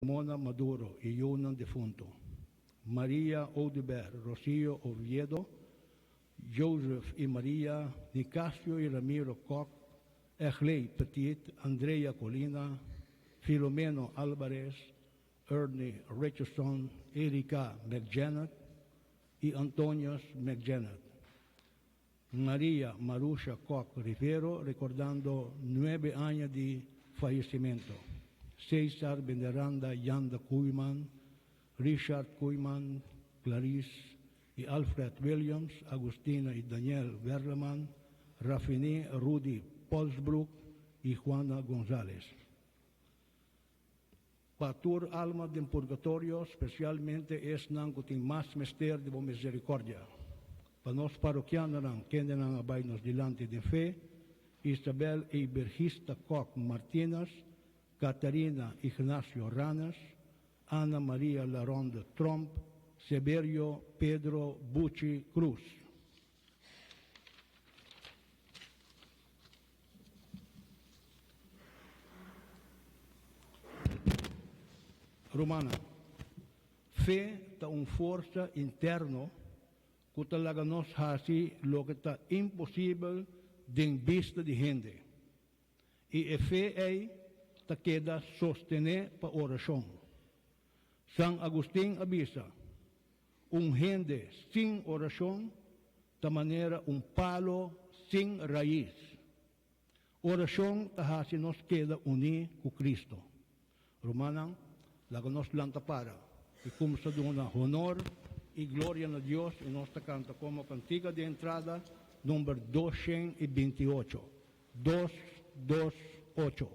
Ramona Maduro y yiunan defunto, Maria Oduber, Rocio Oviedo, Joseph y Maria, Nicasio y Ramiro Kock, Egley Petit, Andrea Colina, Filomeno Alvarez, Ernie Richardson, Erika McJanet y Antonius McJanet. Maria Marusha Kock Rivero, recordando 9 aña di fayecimento. Cesar Veneranda Yanda Kuyman, Richard Kuyman, Clarice y Alfred Williams, Agustina y Daniel Werleman, Rafini Rudy Polsbroek y Juana González. Pa tur alma den purgatorio, specialmente esnan cu tin mas mester di bo misericordia. Pa nos parokianonan, kendenan a bay nos dilanti den fe, Isabel Eibergista Kok Martinez, Catharina Ignacio Ranes, Ana Maria Laronde Tromp, Severio Pedro Buchi Cruz. Rumannan, fe ta un forsa interno ku ta laga nos hasi loke ta imposibel den bista di hende. I e fe ei ta keda sostené pa orashon. San Agustin a bisa, Un hende sin orashon ta manera un palo sin rais. Orashon ta hasi nos keda uní ku Cristo. Rumannan, laga nos lanta para i kumsa duna honor i gloria na Dios i nos ta kanta komo kantiga di entrada number 228. Dos, dos, ocho.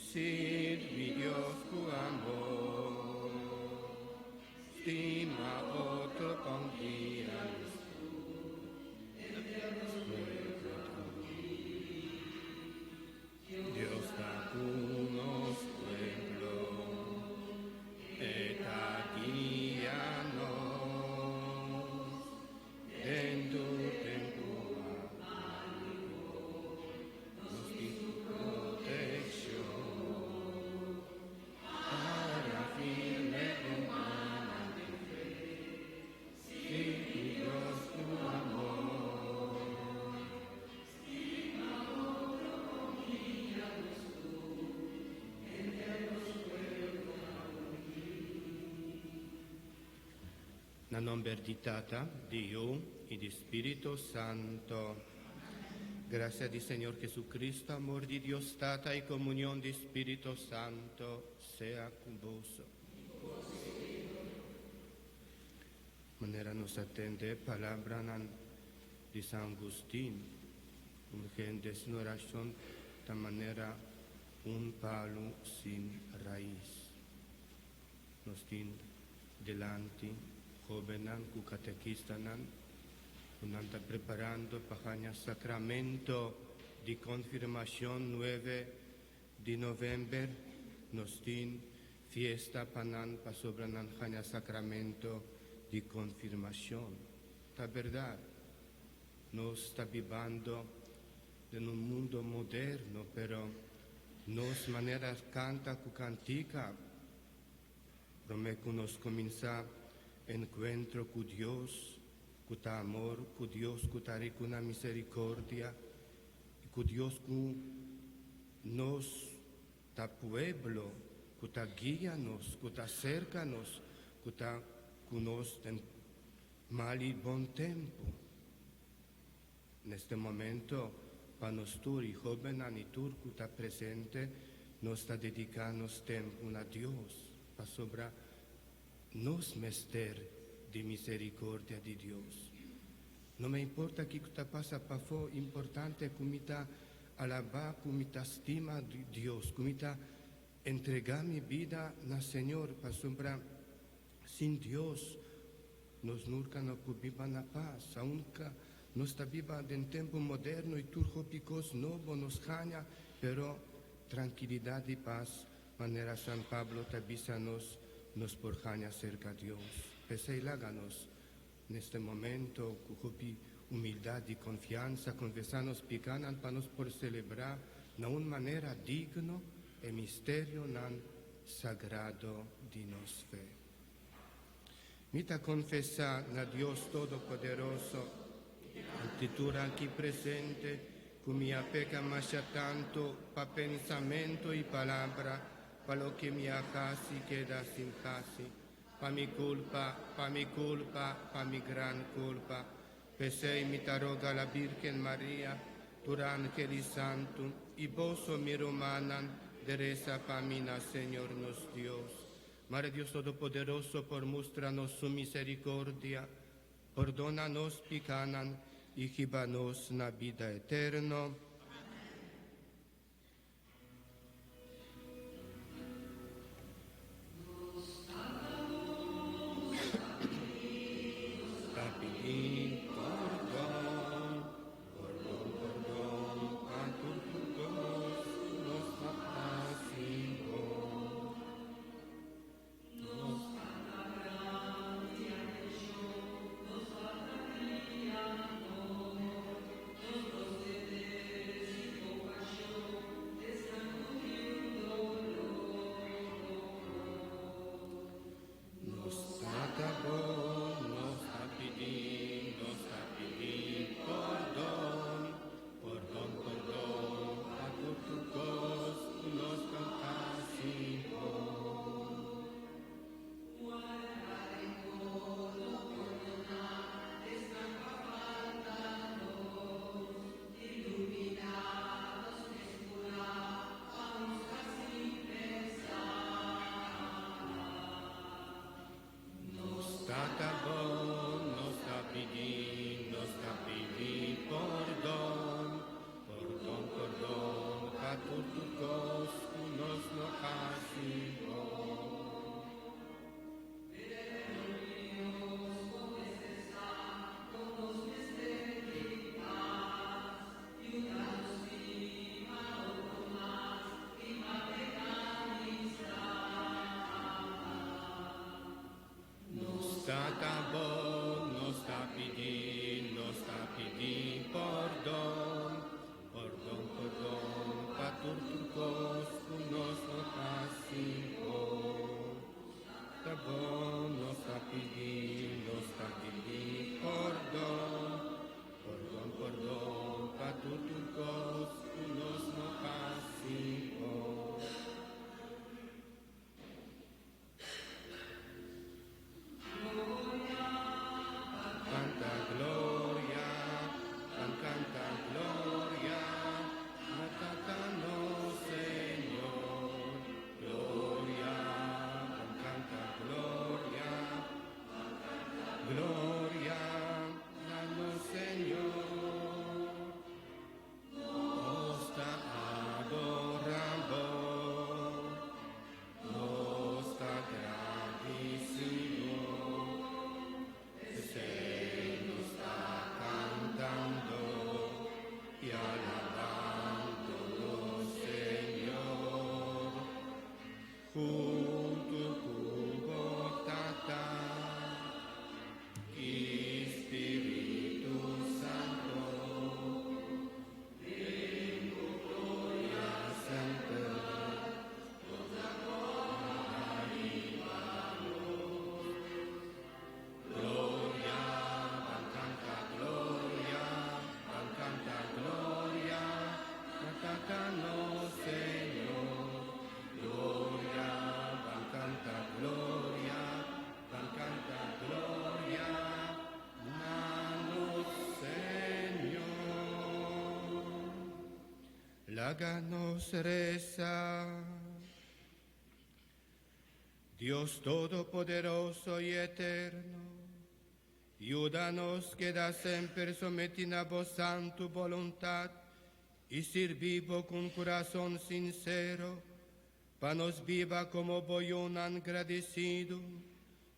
Sirbi Dios ku amor, stima otro konfia. Dios ta ku nos pueblo, E ta guia nos den tur tempu nos tin protekshon. Para firme humana de fe, sirbi Dios ku amor. Na nomber di Tata, di Yu i di Spiritu Santo. Gracia di Señor Jesucristo, amor di Dios Tata y comunión di Spirito Santo sea cu boso. Manera nos a tende palabranan di San Agustin, un hende sin oracion ta manera un palu sin rais. Nos tin dilanti hobennan cu catequistanan cu nan ta preparando pa haña sacramento di confirmacion nueve di november. Nos tin fiesta pa nan pasobra nan haña sacramento di confirmacion. Ta berdad, nos ta bibando den un mundo moderno, pero nos manera canta cu cantica prome cu nos cuminsa encuentro cu Dios cu ta amor, cu Dios cu ta rico na misericordia y cu Dios cu nos ta pueblo, cu ta guia nos, cu ta cerca nos, cu ta cu nos den mal y bon tempo. Neste momento, pa nos tur y hobennan y tur cu ta presente, nos ta dedica nos tempo na Dios, pasobra nos mester di misericordia di Dios. No me importa kico ta pasa pafo, importante cu mi ta alaba, cu mi ta stima Dios, cu mi ta entrega mi bida na Señor, pasobra sin Dios nos nunca no por biba na paz, aunque nos ta biba den tempo moderno y tur hopi cos nobo nos haña, pero tranquilidad y paz, manera San Pablo ta bisa nos, nos por haña cerca Dios. P'esey laga nos neste momento cu hopi humildad y confianza confesa nos picanan pa nos por celebra na un manera digno e misterionan sagrado di nos fe. Mi ta confesa na Dios Todopoderoso, y tur aki presente, cu mi a peca masha tanto pa pensamento y palabra, pa loke mi a haci keda sin haci, pa mi culpa, pa mi culpa, pa mi gran culpa. P'esey mi ta roga la Virgen Maria, tur angel y santo, y boso mi rumannan, di resa pa mi na Señor nos Dios. Mare Dios Todopoderoso por mustra nos su misericordia, pordona nos picanan y hiba nos na bida eterno. Ta pidi pordon, pordon, pordon, pa tur cos nos ta haci bon. Nos Nos Tata bon, nos ta pidi, nos ta pidi pordon, pordon, pordon, pa tur cos nos ta haci bon. Nos Tata bon, nos ta pidi, nos ta pidi pordon, pordon, pordon, pa tur cos cu nos no haci bon. Nos Tata bon, nos ta pidi, nos ta pidi pordon, pordon, pordon, pa tur cos cu nos no haci bon. Ta bon, nos ta pidi, nos ta pidi pordon, pordon, pordon, pa tur cos cu nos no haci bon. Gloria. Huntu ku bo Tata i Spiritu Santo, den ku gloria semper. Gloria, ban kanta gloria, ban kanta gloria, na Tata nos Señor. Gloria, ban kanta gloria, ban kanta gloria, na nos Señor. Laga nos resa. Dios Todopoderoso i Eterno, yuda nos keda semper sometí na bo santu boluntat i sirbi bo ku un kurason sinsero, pa nos biba komo bo yunan gradisidu,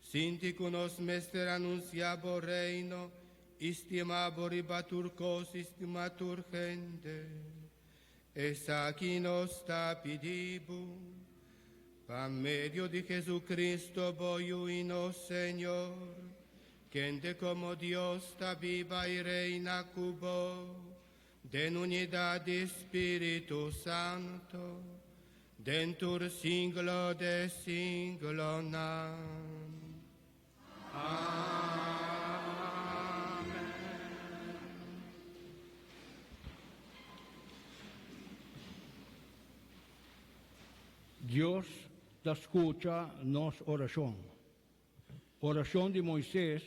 sinti ku nos mester anunsiá bo Reino i stima bo riba tur kos i stima tur hende. Esaki nos ta pidi bo, pa medio di Jesucristo, bo Yu i nos Señor, kende komo Dios ta biba i reina ku bo, den unidat di Spiritu Santu, den tur siglo di siglonan. Amen. Dios ta skucha nos orashon. Orashon di Moises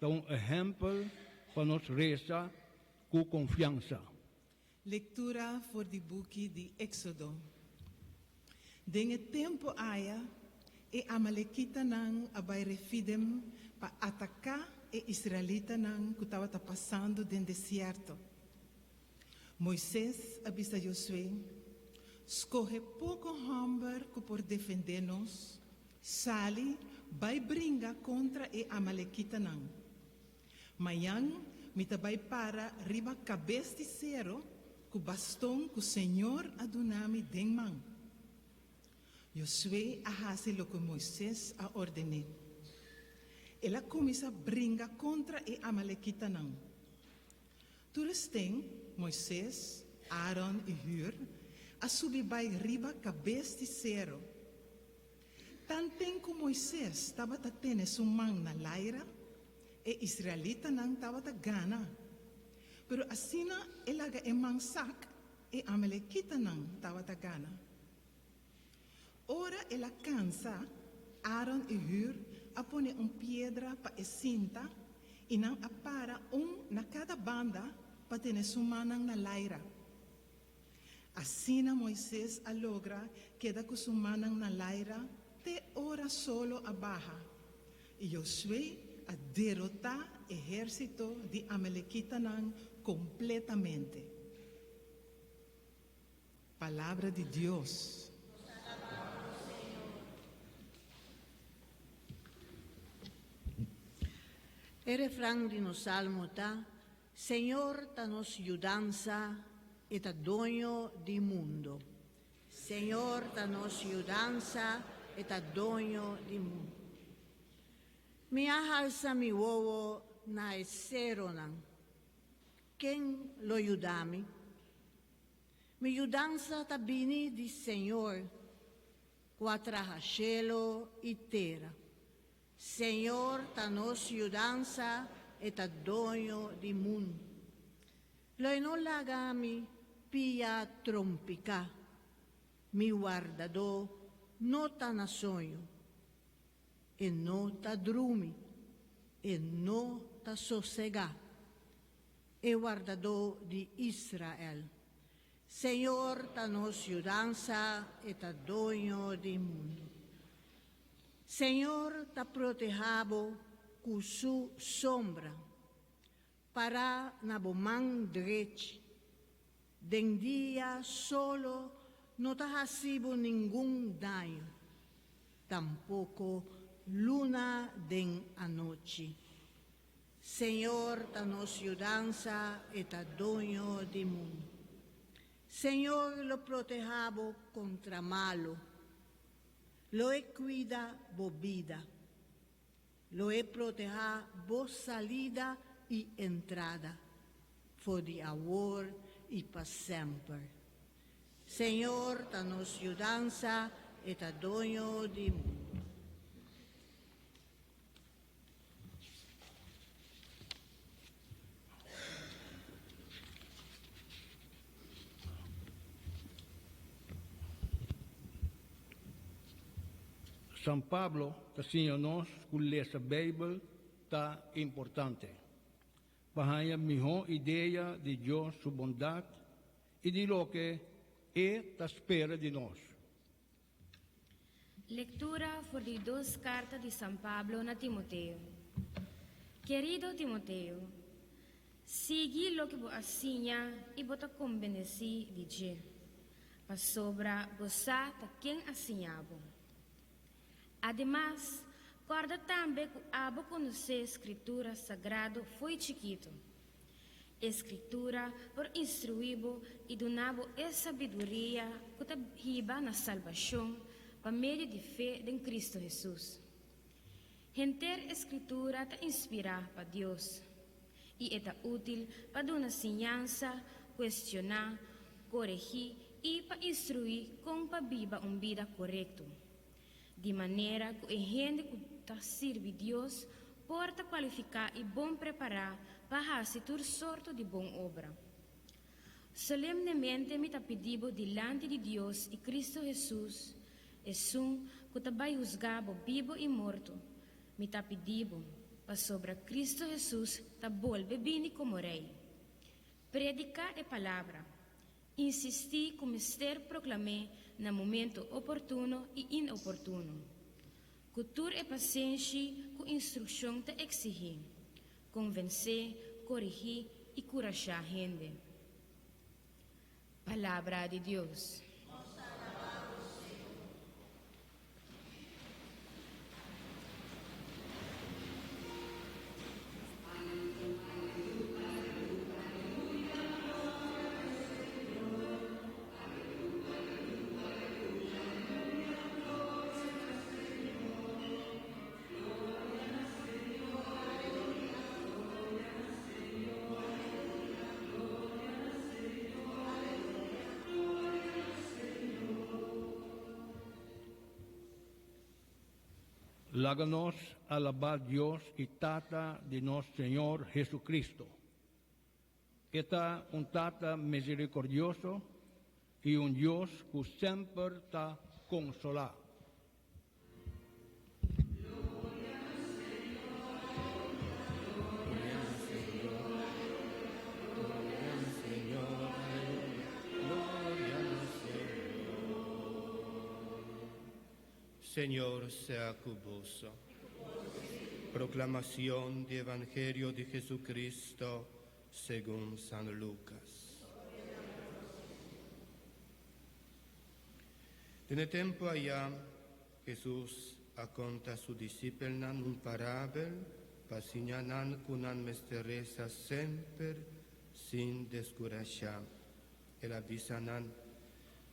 ta un ehèmpel pa nos resa ku konfiansa. Lektura for di buki di Éksodo. Den e tempu aya, e amalekitanan a bai Refidem pa ataká e israelitanan ku tabata pasando den desierto. Moises a bisa Josué, Skohe poko hòmber ku por defendé nos, sali bai bringa kontra e amalekitanan. Mañan mi ta bai para riba kabes di sero ku baston ku señor a duna mi den man. Josué a hasi loke Moises a orden'é. El a kuminsá bringa kontra e amalekitanan. Tur esten, Moises, Aaron i Hur a subi bai riba kabes di sero. Tanten ku Moises tabata tene su man na laira, e israelitanan tabata gana. Pero asina e laga e man sak, e amalekitanan tabata gana. Ora el a kansa, Aaron i Hur a pone un piedra pa e sinta i nan a para un na kada banda pa tene su mannan na laira. Asina Moises a logra keda ku su mannan na laira te ora solo a baha, i Josué a derotá ehérsito di amalekitanan kompletamente. Palabra di Dios. E refran di nos salmo ta, Señor ta nos yudansa, e ta doño di mundo. Señor ta nos yudansa, e ta doño di mundo. Mi a halsa mi wowo na e seronan. Ken lo yuda mi? Mi yudansa ta bini di Señor, ku a traha shelo i tera. Señor ta nos yudansa, e ta doño di mundu. Lo e no laga mi pia trompiká, mi wardadó no ta na soño. E no ta drumi, e no ta sosegá, e wardadó di Israel. Señor ta nos yudansa, e ta doño di mundu. Señor ta protehá bo ku su sombra, pará na bo man drechi. Den dia solo no ta hasi bo ningun daño, tampoko luna den anochi. Señor ta nos yudansa, e ta doño di mundu. Señor lo protehá bo kontra malu. Lo e kuida bo bida. Lo e protehá bo salida i entrada, for di awor i pa semper. Señor ta nos yudansa, e ta doño di mundu. San Pablo ta siña nos ku lesa Beibel ta importante pa haña mihó idea di Dios su bondat i di loke e ta spera di nos. Lektura for di dos karta di San Pablo na Timoteo. Kerido Timoteo, sigui loke bo a siña i bo ta kombenesí di dje, pasobra bo sa ta ken a siña bo. Ademas, kòrda tambe ku abo konosé Skritura Sagrado fo'i chikitu. E Skritura por instruí bo i duna bo e sabiduria ku ta hiba na salbashon pa medio di fe den Kristu Hesus. Henter e Skritura ta inspirá pa Dios, i e ta útil pa duna siñansa, kuestioná, koregí i pa instruí kon pa biba un bida korekto, di manera ku e hende ku ta sirbi Dios por ta kualifiká i bon prepará pa hasi tur sorto di bon obra. Solemnemente mi ta pidi bo dilanti di Dios i Kristu Hesus, esun ku ta bai husgá bo bibu i morto, mi ta pidi bo, pasobra Kristu Hesus ta bolbe bini komo Rei. Prediká e palabra. Insistí ku mester proklam'é na momento oportuno i inoportuno. Ku tur e pasenshi ku instrukshon ta eksigí, konvensé, korigí i kurashá hende. Palabra di Dios. Laga nos alabá Dios i Tata di nos Señor Jesucristo. E ta un Tata misericordioso i un Dios cu semper ta consolá. Señor sea cu boso. Proclamacion di Evangelio di Jesucristo segun San Lucas. Den e tempu ayá, Hesus a konta su disipelnan un parabel pa siña nan ku nan mester resa semper sin deskurashá. El a bisa nan,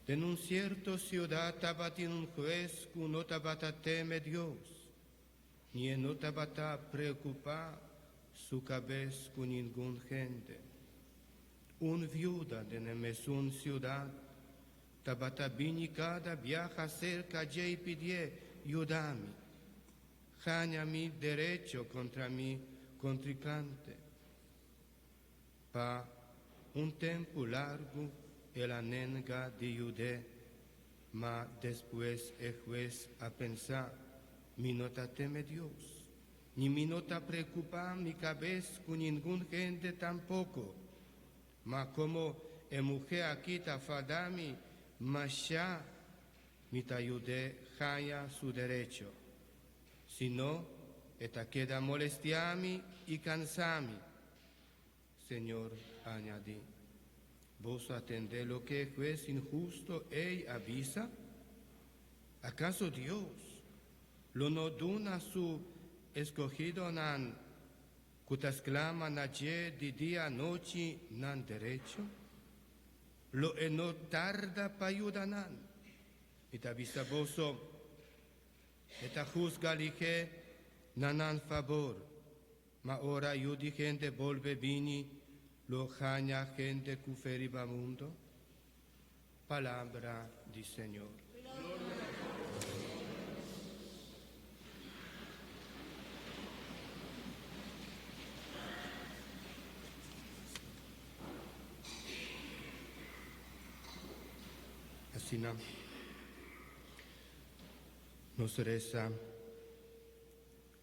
Den un sierto siudat tabatin un hues ku no tabata teme Dios, ni e no tabata preokupá su kabes ku ningun hende. Un viuda den e mesun siudat tabata bini kada biaha serka dje i pidié, Yuda mi, haña mi derecho kontra mi kontrinkante. Pa un tempu largu el a nenga di yud'é, ma despues e hues a pensa, Mi no ta teme Dios, ni mi no ta preokupá mi kabes ku ningun hende tampoko. Ma komo e muhé aki ta fada mi mashá, mi ta yud'é haña su derecho. Si no, e ta keda molestiá mi i kansá mi. Señor a añadí, Boso a tende loke e hues inhusto ei a bisa? Akaso Dios lo no duna su eskohidonan ku ta sklama na dje di dia anochi nan derecho? Lo e no tarda pa yuda nan. Mi ta bisa boso. E ta husga lihé na nan fabor. Ma ora Yu di hende bolbe bini, lo haña hende ku fe riba mundu? Palabra di Señor. Asina nos resa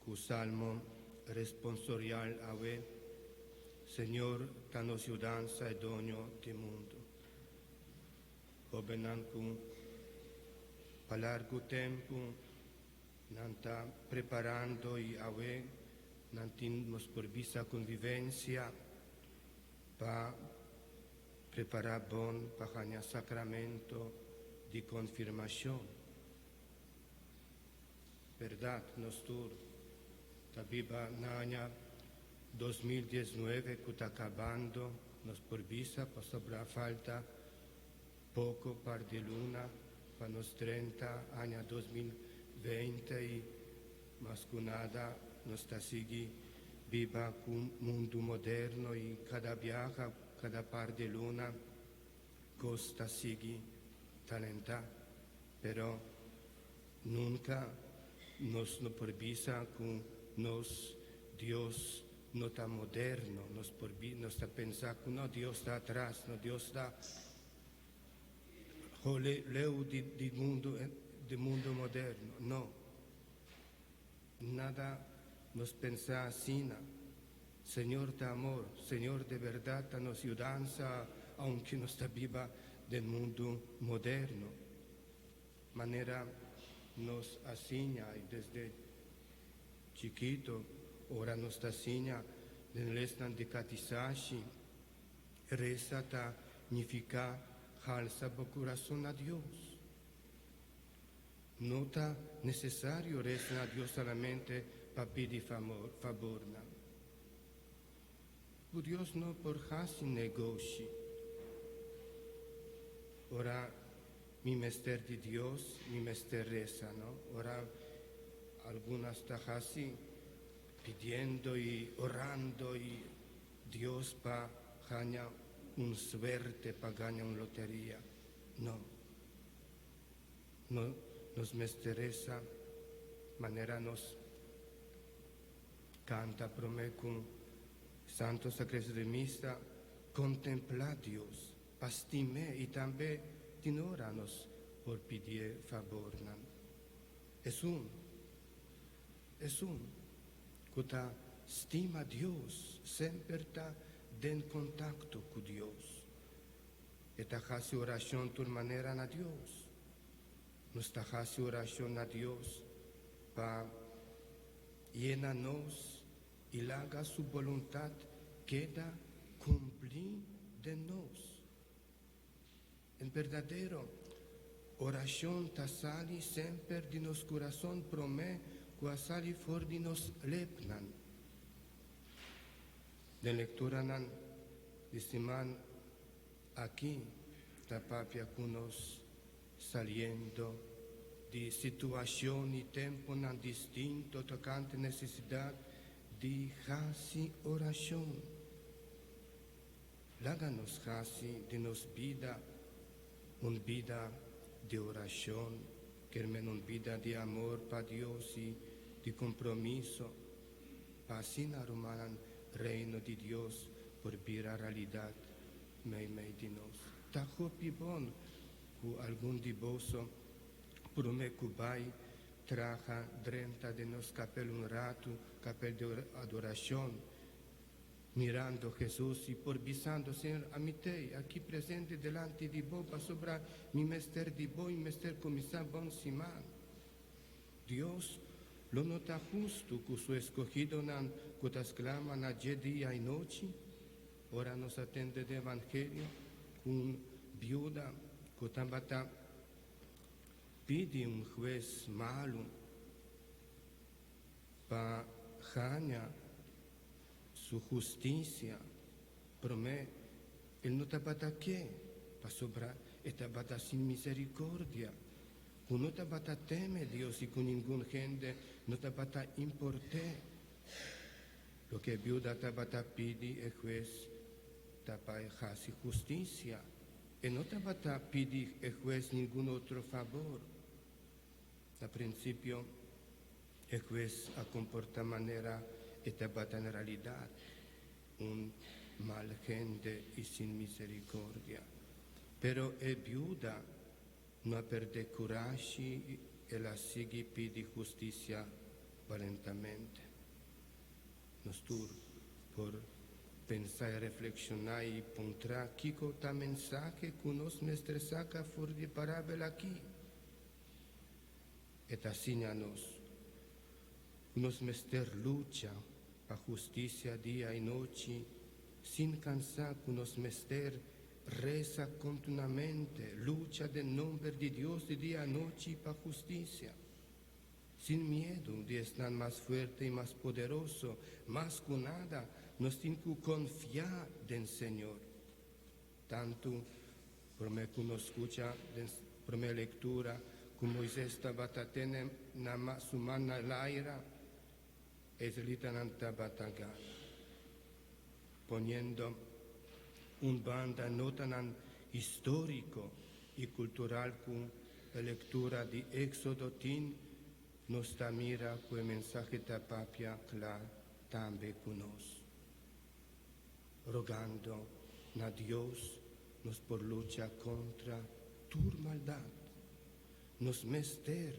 ku Salmo responsorial awe, Señor ta nos yudansa e doño di mundu. Hóbennan ku pa largu tempu nan ta preparando i awe nan tin nos por bisa konvivensia pa prepará bon pa haña sakramento di konfirmashon. Bèrdat nos tur ta biba na aña 2019 ku ta kabando, nos por bisa pasobra falta poko par di luna pa nos drenta aña 2020 i mas ku nada nos ta sigui biba ku mundu moderno i kada biaha, kada par di luna kos ta sigui talentá. Pero nunka nos no por bisa ku nos Dios no ta moderno, nos por nos ta pensa ku no Dios ta atras, no Dios ta leu di mundu di mundu moderno. No. Nada nos pensa asina. Señor ta amor, Señor di bèrdat ta nos yudansa, aunke nos ta biba den mundu moderno. Manera nos a siña desde chikitu, ora nos ta siña den lesnan di katisashi, resa ta nifiká halsa bo kurason na Dios. No ta nesesario resa na Dios solamente pa pidi fabornan. Ku Dios no por hasi negoshi. Ora mi mester di Dios, mi mester resa, no? Ora algun ta hasi pidiendo i orando i Dios pa gana un suerte, pa gana un loteria. No. No, nos mester resa manera nos kanta promé ku Santo Sakrifisio di Misa, kontemplá Dios, pa stim'é i tambe tin ora nos por pidié fabornan. Esun, esun ku ta stima Dios semper ta den kontakto ku Dios. E ta hasi orashon tur manera na Dios. Nos ta hasi orashon na Dios pa yena nos i laga su boluntat keda kumplí den nos. En berdadero, orashon ta sali semper di nos kurason promé ku a sali for di nos lepnan. Den lekturanan di siman aki ta papia ku nos saliendo di situashon i tempunan distinto tokante nesesidat di hasi orashon. Laga nos hasi di nos bida un bida di orashon, ke men un bida di amor pa Dios i di kompromiso, pa asina rumannan reino di Dios por bira realidat meimei di nos. Ta hopi bon ku algun di boso promé ku bai traha drenta den nos kapel un ratu, kapel di adorashon, mirando Hesus i por bisando, Señor, ami t'ei aki presente dilanti di bo pasobra mi mester di bo i mester kuminsá bon siman. Dios lo no ta hustu ku su eskohidonan ku ta sklama na dje dia i nochi? Ora nos a tende den Evangelio ku un biuda ku tabata pidi un hues malu pa haña su hustisia, promé el no tabata ke, pasobra e tabata sin miserikordia. Ku no tabata teme Dios i ku ningun hende no tabata import'é. Loke e biuda tabata pidi e hues ta pa e hasi hustisia. E no tabata pidi e hues ningun otro fabor. Na prinsipio, e hues a komportá manera e tabata na realidat, un mal hende i sin miserikordia. Pero e biuda no a pèrdè kurashi i el a sigui pidi hustisia balentamente. Nos tur por pensa i reflekshoná i puntra kiko ta mensahe ku nos mester saka for di e parabel akí. E ta siña nos ku nos mester lucha pa hustisia dia i nochi sin kansa, ku nos mester resa kontinuamente, lucha den nomber di Dios di dia anochi pa hustisia. Sin miedu di esnan mas fuerte i mas poderoso, mas ku nada, nos tin ku konfia den Señor. Tantu promé ku nos skucha den promé lektura ku Moises tabata tene na su man na laira, e israelitanan tabata gana. Poniendo un banda notanan históriko i kultural ku e lektura di Éksodo tin, nos ta mira ku e mensahe ta papia kla tambe ku nos. Rogando na Dios nos por lucha kontra tur maldat. Nos mester.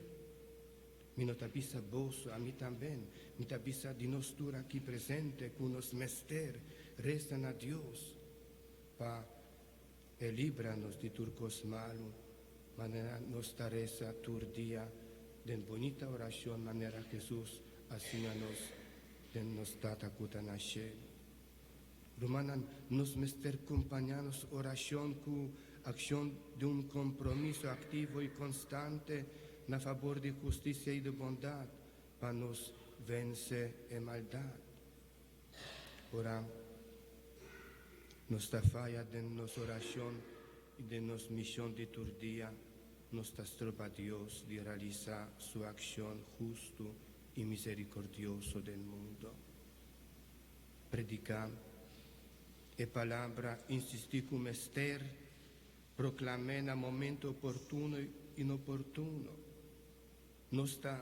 Mi no ta bisa boso, ami tamben, mi ta bisa di nos tur aki presente ku nos mester resa na Dios pa E libra nos di tur kos malu, manera nos ta resa tur dia den bunita orashon manera Hesus a siña nos den nos Tata ku ta na shelu. Rumannan, nos mester kompañá nos orashon ku akshon di un kompromiso aktivo i konstante na fabor di hustisia i di bondat pa nos vense e maldat. Ora nos ta faya den nos orashon i den nos mishon di tur dia, nos ta stroba Dios di realisá su akshon hustu i miserikordioso den mundo. Prediká e palabra, insistí ku mester, proklam'é na momento oportuno i inoportuno. Nos ta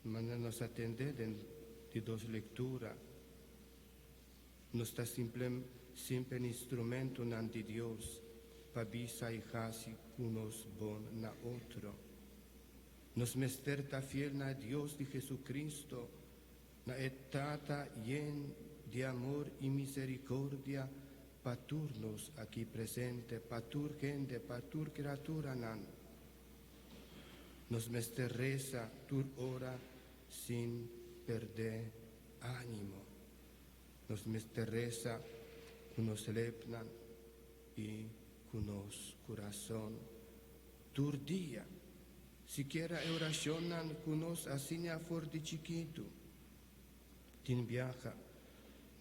Manda nos atendé den di dos lektura. Nos ta simple simpel instrumentonan di Dios pa bisa i hasi ku nos bon na otro. Nos mester ta fiel na e Dios di Jesucristo, na e Tata yen di amor i misericordia pa tur nos aki presente, pa tur hende, pa tur criaturanan. Nos mester resa tur ora sin perdé ánimo. Nos mester resa ku nos lepnan i ku nos kurason tur dia, sikiera e orashonnan ku nos a siña for di chikitu. Tin biaha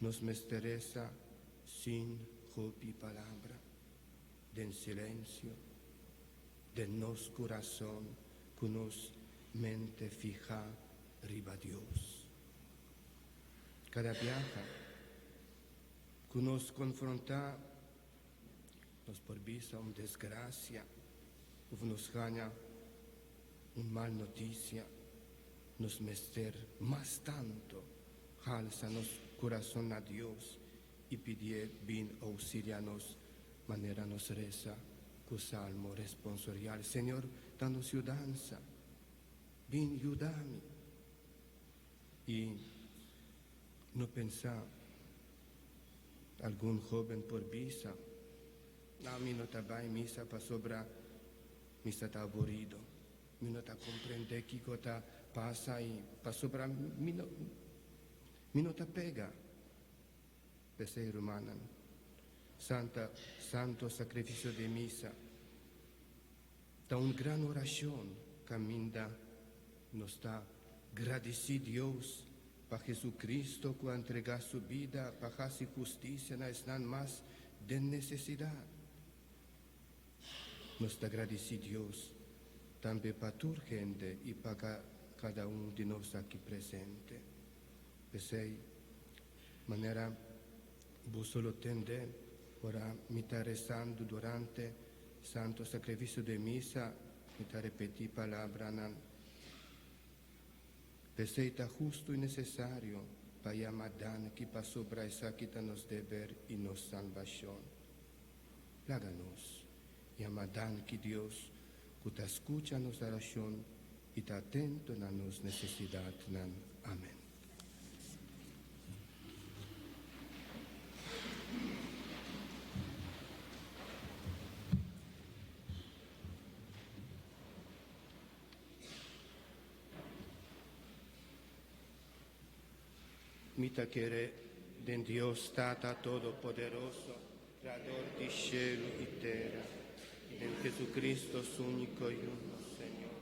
nos mester resa sin hopi palabra, den silensio. Den nos kurason ku nos mente fihá riba Dios. Kada biaha ku nos konfrontá nos por bisa un desgrasia òf nos haña un mal notisia, nos mester mas tantu halsa nos kurason na Dios i pidié bin ousilia nos manera nos resa ku salmo responsorial, Señor ta nos yudansa, bin yuda mi. I no pensa algun hoben por bisa, No, mi no ta bai misa pasobra misa ta aburido, mi no ta komprendé kiko ta pasa i pasobra mi no mi no ta pega. P'esei, rumannan, santa santo sakrifisio di misa ta un gran orashon kaminda nos ta gradisí Dios pa Jesucristo ku a entregá su bida pa hasi hustisia na esnan mas den nesesidat. Nos ta gradisí Dios. Tambe pa tur hende i pa kada un di nos aki presente. P'esei, manera boso lo tende ora mi ta resando durante Santo Sakrifisio di Misa, mi ta repetí palabranan. P'esei ta hustu i nesesario pa yama danki pasobra esaki ta nos deber i nos salbashon. Laga nos yama danki Dios ku ta skucha nos orashon i ta atento na nos nesesidatnan. Amen. Mi ta kere den Dios Tata Todopoderoso, Kreador di shelu i tera, i den Jesucristo, su úniko Yu, nos Señor,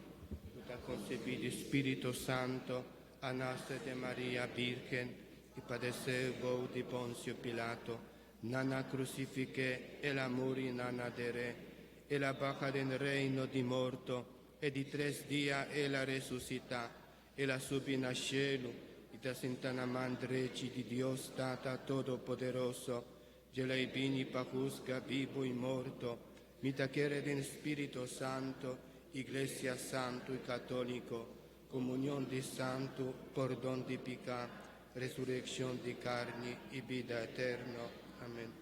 ku ta konsebí di Spiritu Santo, a nase de Maria Bírgen, i padesé bou di Ponsio Pilato, nan a krusifik'é, el a muri, nan a der'é, el a baha den reino di morto, E di tres dia el a resusitá, el a subi na shelu i ta sintá na man drechi di Dios Tata Todopoderoso. Djela e bini pa husga bibu i morto. Mi ta kere den Spirito Santo, Iglesia Santu i Katóliko, komunion di santu, pordon di piká, resurekshon di karni i bida eterno. Amen.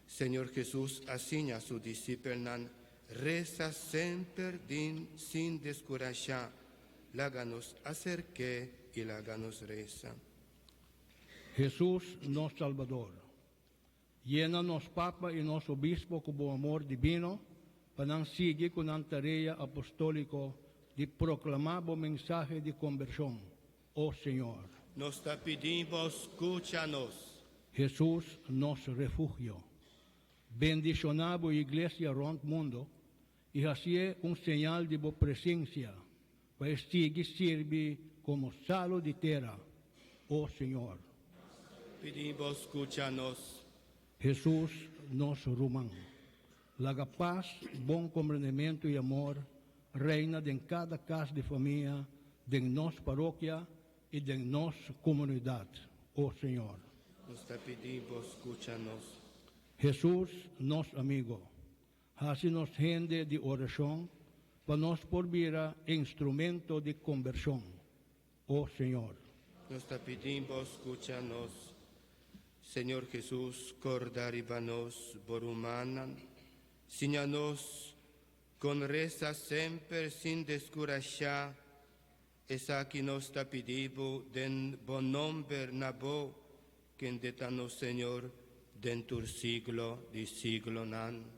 Señor Hesus a siña su disipelnan resa semper din sin deskurashá. Laga nos aserk'é i laga nos resa. Hesus nos Salbador, yena nos Papa i nos Obispo ku bo amor dibino pa nan sigui ku nan tarea apostóliko di proklamá bo mensahe di kombershon. O Señor. Nos ta pidi bo skucha nos. Hesus nos refugio. Bendishoná bo Iglesia rònt mundo i hasié un señal di bo presensia pa e sigui sirbi komo salu di tera, o Señor. Pidi bo skucha nos. Hesus nos ruman. Laga pas, bon komprendementu i amor reina den kada kas di famia, den nos parokia i den nos komunidat, o Señor. Nos ta pidi bo skucha nos. Hesus, nos amigo, hasi nos hende di orashon pa nos por bira instrumento di kombershon, o Señor. Nos ta pidi bo skucha nos. Señor Hesus, korda riba nos, bo rumannan. Siña nos kon resa semper sin deskurashá. Esaki nos ta pidi bo den bo nomber na bo, kende ta nos Señor den tur siglo di siglonan.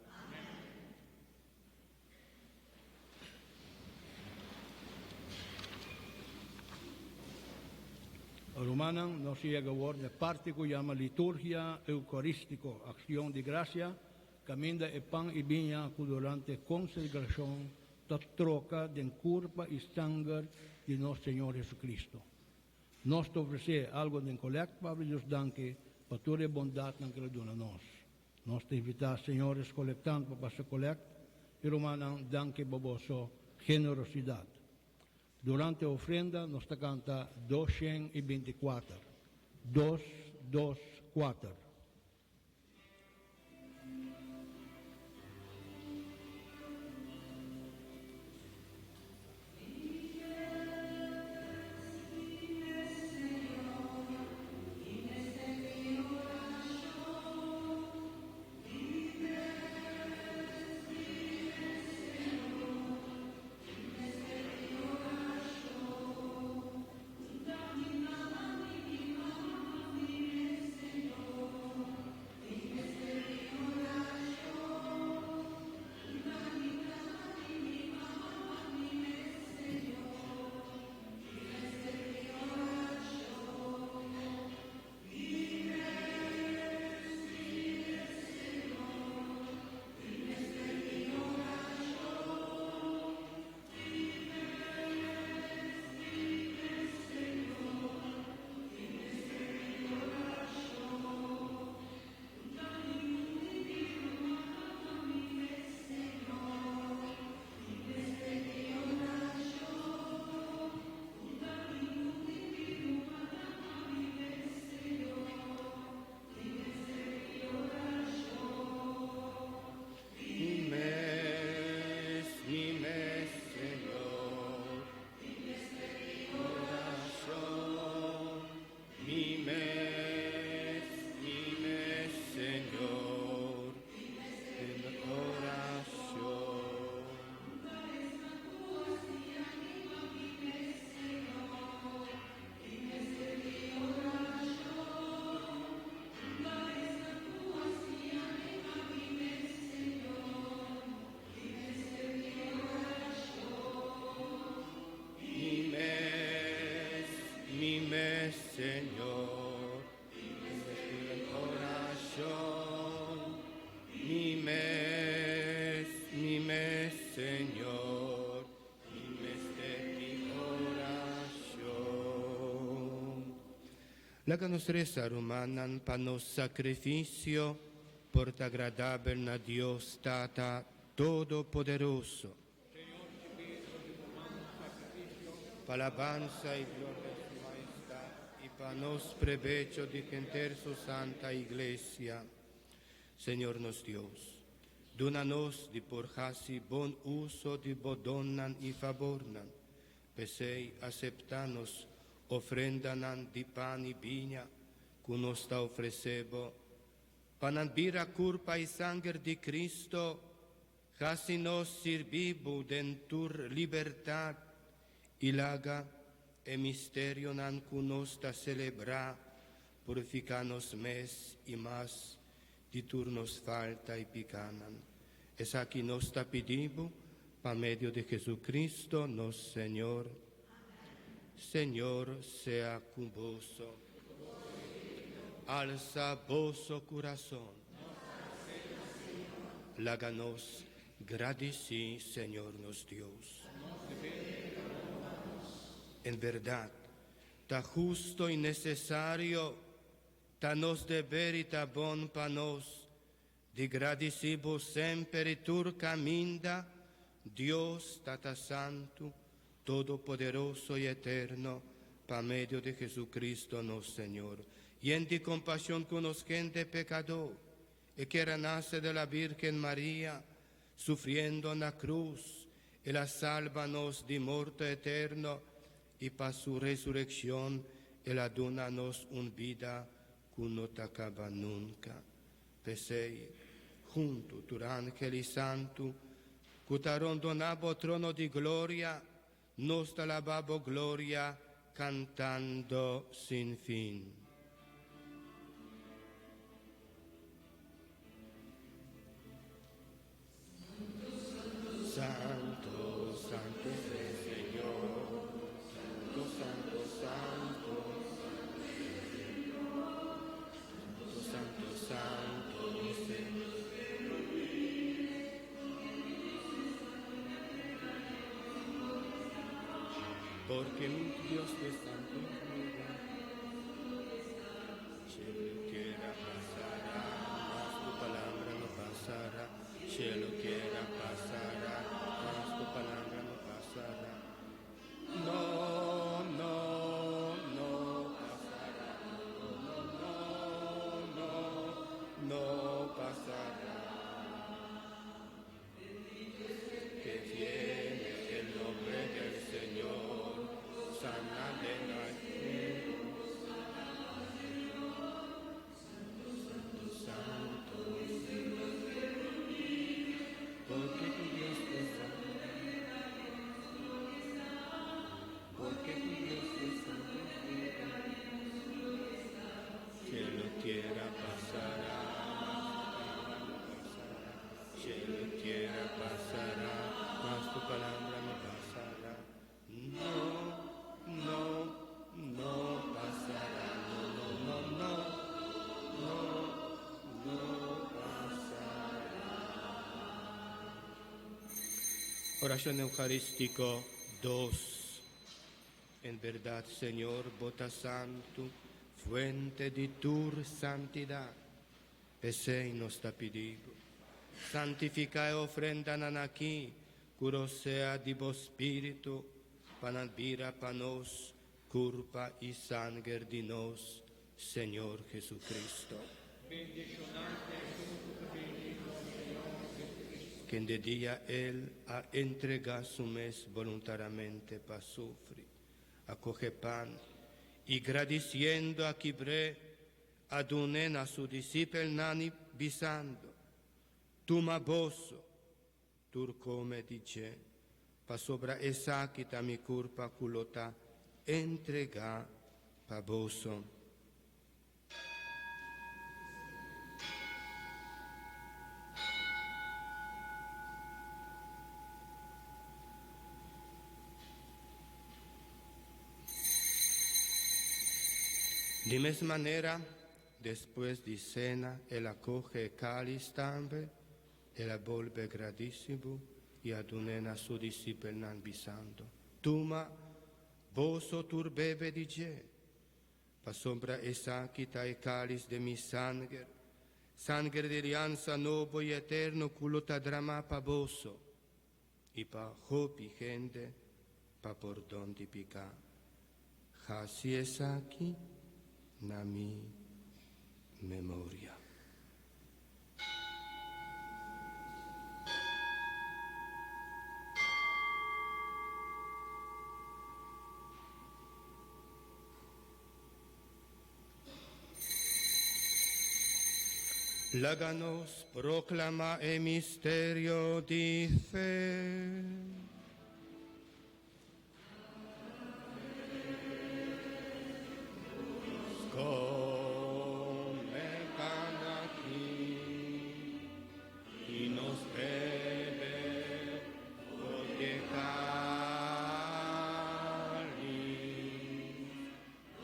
Rumannan, nos yega awor na e parti ku yama Liturgia Eukarístiko, Akshon di Grasia, kaminda e pan i biña ku durante konsegrashon ta troka den kurpa i sanger di nos Señor Jesucristo. Nos ta ofresé algu den kolèkt pa Dios danki pa tur e bondatnan ku el a duna nos. Nos ta invitá señores kolektant pa pasa kolèkt i rumannan danki pa boso generosidat. Durante ofrenda nos ta kanta 224, dos, dos, kuater. Mi mes, Señor, mi mester orashon. Mi mes, mi mes, Señor, mi mester di orashon. Laga nos resa, rumannan, pa nos sakrifisio por ta agradabel na Dios Tata Todopoderoso. Pa alabansa i gloria di Su Majestad i pa nos prebecho di henter Su Santa Iglesia. Señor nos Dios, duna nos di por hasi bon uso di Bo donnan i fabornan. P'esei aseptá nos ofrendanan di pan i biña ku nos ta ofresé Bo, pa nan bira kurpa i sanger di Cristo, Hasi nos sirbi bo den tur libertat i laga e misterionan ku nos ta selebrá purifiká nos mes i mas di tur nos falta i pikanan. Esaki nos ta pidi bo pa medio di Jesucristo nos Señor. Señor sea ku boso. Alsa boso kurason. Laga nos gradisí Señor nos Dios. En bèrdat, ta husto i nesesario, ta nos deber i ta bon pa nos di gradisí Bo semper i tur kaminda, Dios Tata Santu, Todopoderoso i Eterno, pa medio di Jesucristo nos Señor. Yen di kompashon ku nos hende pekadó, E kier a nase de la Virgen Maria, sufriendo na krus, El a salba nos di morto eterno i pa Su resurekshon El a duna nos un bida ku no ta kaba nunka. P'esei, huntu tur angel i santu ku ta rondoná Bo trono di gloria, nos ta laba Bo gloria kantando sin fin. Santo, santo es el Señor, santo, santo, santo. Santo, santo, santo es el Porque mi Dios es santo Cielo y tierra pasará, mas tu palabra no pasará. Cielo y tierra pasará, mas tu palabra no pasará. No, no, no pasará. No, no, no, no pasará. Que viene el nombre del Señor, sana de la Santo, santo, porque tu Dios es santo. Porque tu Dios es santo. Cielo y tierra pasará, mas tu palabra no pasará. Cielo y tierra pasará, mas tu palabra no pasará. No, no, no pasará. No, no, no, no, no, no pasará. Orashon Eukarístiko 2. En bèrdat, Señor, bo ta santu, fuente di tur santidat. P'esei nos ta pidi Bo. Santifiká e ofrendanan aki, ku rosea di bo Spiritu, pa nan bira pa nos kurpa i sanger di nos Señor Jesucristo. Kende dia El a entregá Su mes boluntariamente pa sufri, a kohe pan, i gradisiendo a kibr'é, a dun'é na Su disipelnan i bisando, Tuma boso, tur kome di dje, pasobra esaki ta mi kurpa ku lo ta entregá pa boso. Di mes manera, despues di sena, el a kohe e kális tambe, el a bolbe gradisí bo i a dun'é na su disipelnan, bisando, Tuma, boso tur bebe di dje, pasobra esaki ta e kális di mi sanger, sanger di aliansa nobo i eterno ku lo ta dramá pa boso i pa hopi hende pa pordon di piká. Hasi esaki na mi memoria. Laga nos proklamá e misterio di fe. Come pan aki i nos bebe for di e cáliz,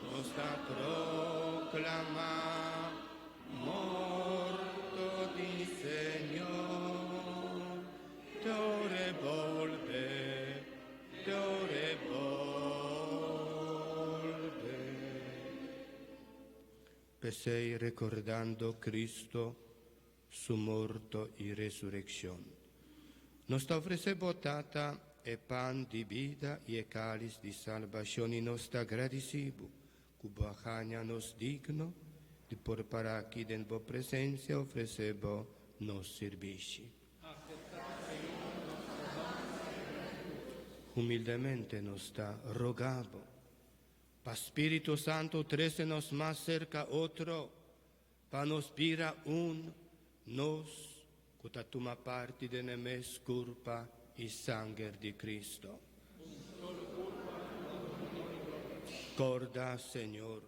nos ta proclamá morto di Señor, te ora e bolbe, te ora e bolbe. P'esei rekordando Cristo su morto i resurekshon, nos ta ofresé bo, Tata, e pan di bida i e kális di salbashon i nos ta gradisí bo ku bo a haña nos digno di por para aki den bo presensia ofresé bo nos sirbishi. Humildemente nos ta roga bo pa Spiritu Santu trese nos mas serka otro, pa nos bira un, nos ku ta tuma parti den e mes kurpa i sanger di Cristo. Korda, Señor,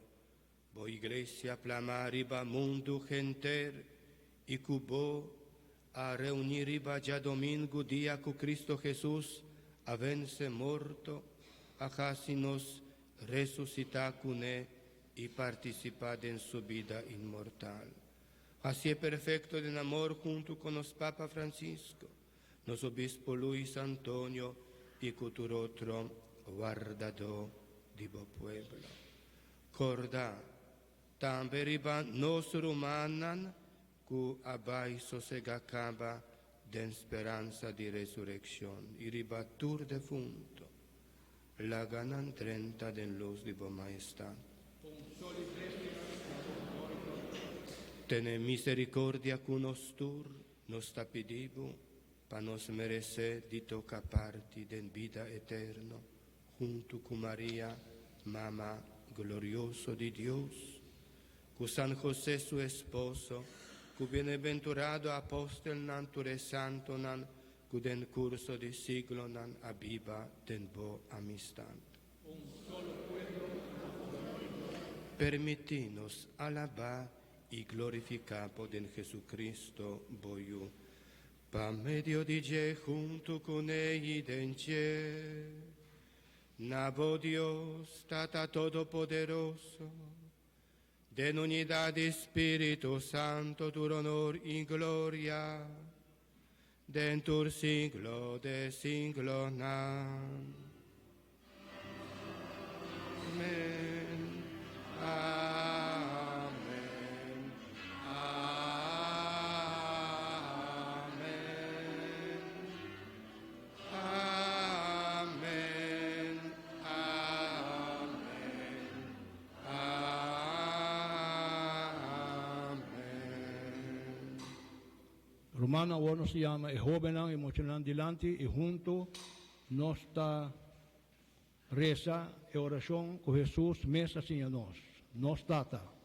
bo Iglesia plamá riba mundu henter i ku bo a reuní riba djadomingu dia ku Cristo Jesus a vense morto, a hasi nos resusitá kuné i partisipá den su bida inmortal. Hasié perfekto den amor huntu ku nos Papa Francisco, nos Obispo Luis Antonio i ku tur otro wardadó di bo pueblo. Kòrda tambe riba nos rumannan ku a bai sosegá kaba den speransa di resurekshon, i riba tur defunto. Laga nan drenta den lus di bo Maestat. Tene misericordia cu nos tur, nos ta pidi bo, pa nos merece di toca parti den bida eterno, hunto cu Maria, Mama glorioso di Dios, cu San José su esposo, cu bienaventurado apostelnan tur e santonan Ku den kurso di siglonan a biba den bo amistat. Permití nos alabá i glorifiká bo den Jesucristo, bo Yu, pa medio di dje huntu kuné i den dje. Na bo Dios, Tata Todopoderoso, Den unidat di Spiritu Santo tur honor i gloria den tur siglo de siglonan. Amen. Amen. Amen. Amen. Amen. Amen. Rumannan, awor nos ta yama e hóbennan i muchanan dilanti i huntu nos ta resa e orashon ku Hesus mes a siña nos, Nos Tata.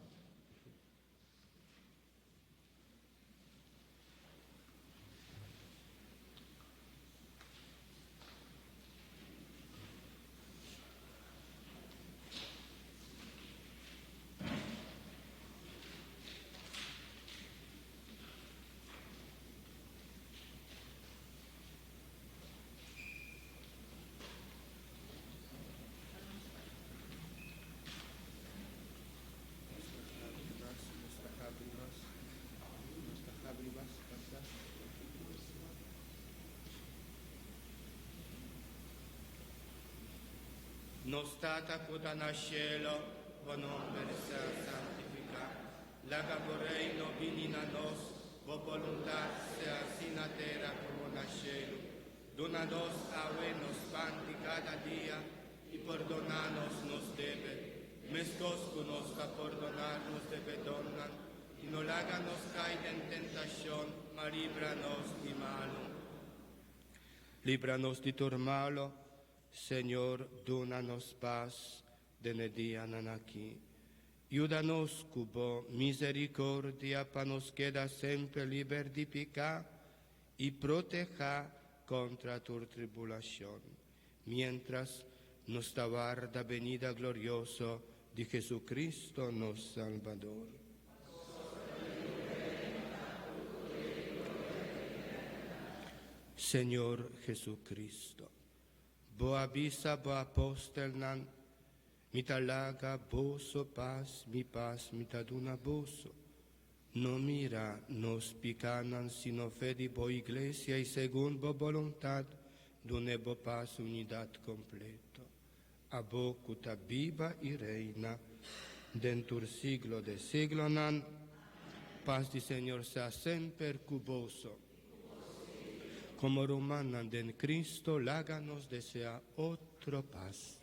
Nos Tata ku ta na shelu, bo nòmber sea santifiká. Laga bo reino bini na nos, bo boluntat sea hasi na tera komo na shelu. Duna nos awe nos pan di kada dia, i pordoná nos nos debe, meskos ku nos ta pordoná nos debedónan, i no laga nos kai den tentashon, ma libra nos di malu. Libra nos di tur malu, Señor, duna nos pas den e dianan aki. Yuda nos ku bo miserikordia pa nos keda semper liber di piká i protehá kontra tur tribulashon, miéntras nos ta warda benida glorioso di Jesucristo nos Salbador. Señor Jesucristo, bo a bisa bo apòstelnan, Mi ta laga boso pas, mi pas mi ta duna boso. No mira nos pikánan, sino fe di bo iglesia, i segun bo boluntat dun'é bo pas unidat kompleto. Abo ku ta biba i reina den tur siglo de siglonan. Pas di Señor sea semper ku boso. Komo rumannan den Cristo, laga nos deseá otro pas.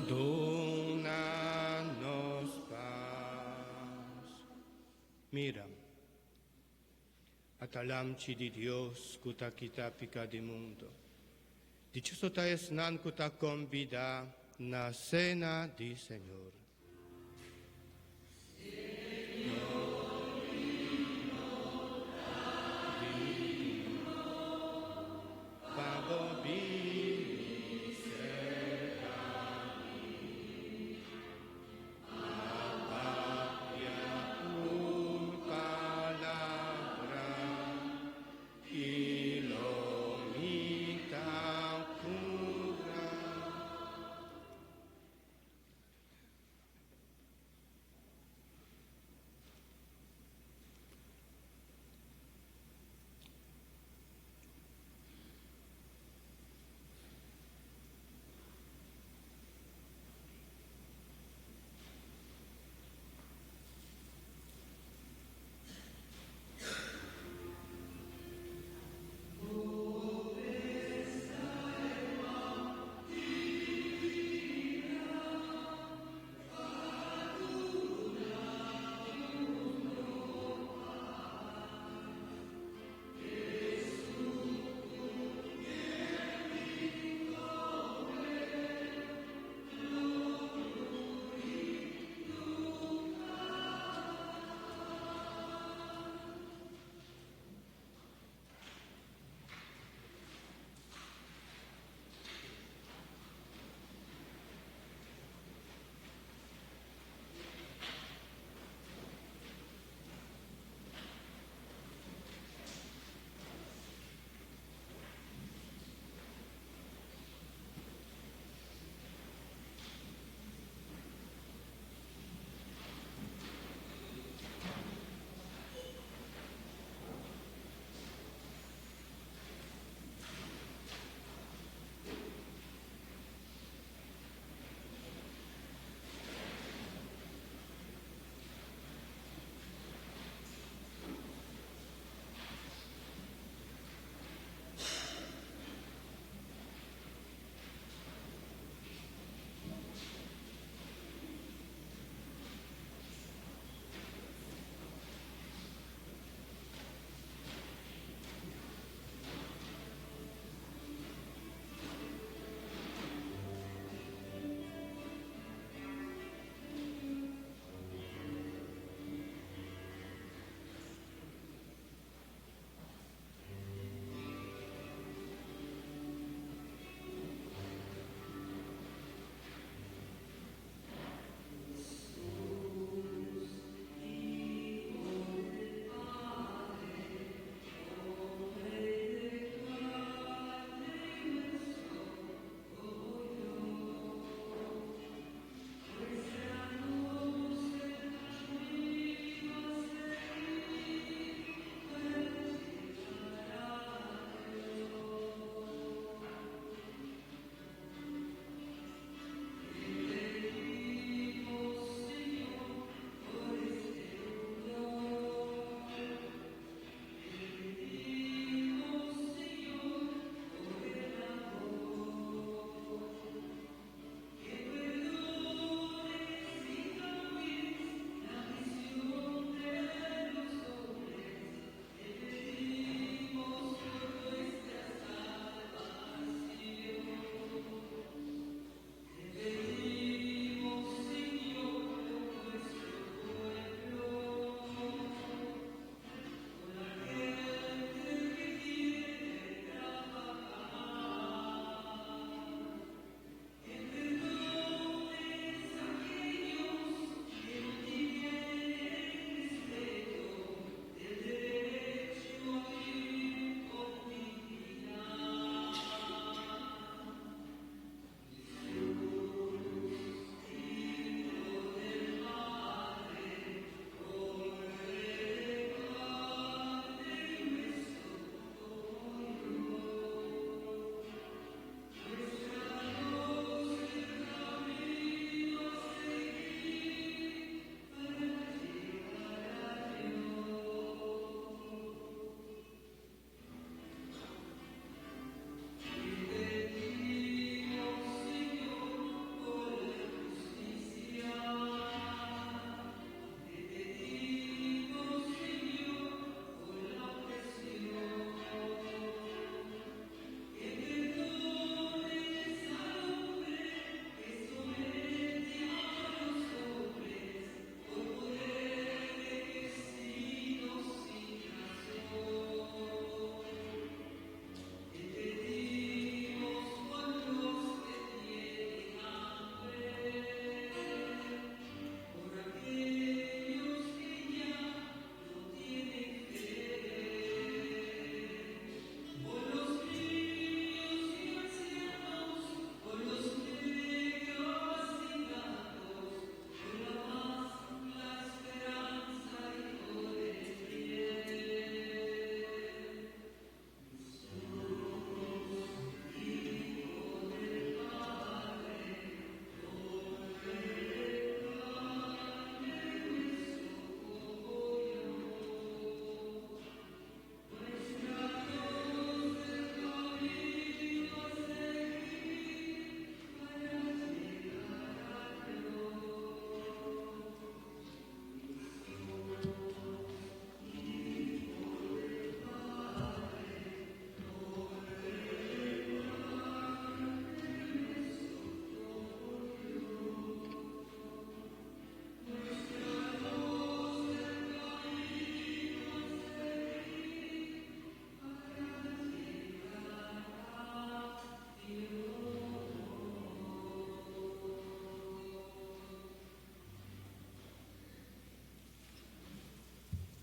Duna nos pas. Mira, ata Lamchi di Dios ku ta kita piká di mundu. Dichoso ta esnan ku ta kombidá na sena di Señor. Pa bo bini serka mi, a papia un palabra i lo mi ta kura.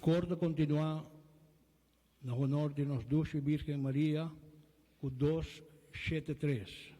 Kor ta kontinuá na honor di nos Dushi Birgen Maria ku 273.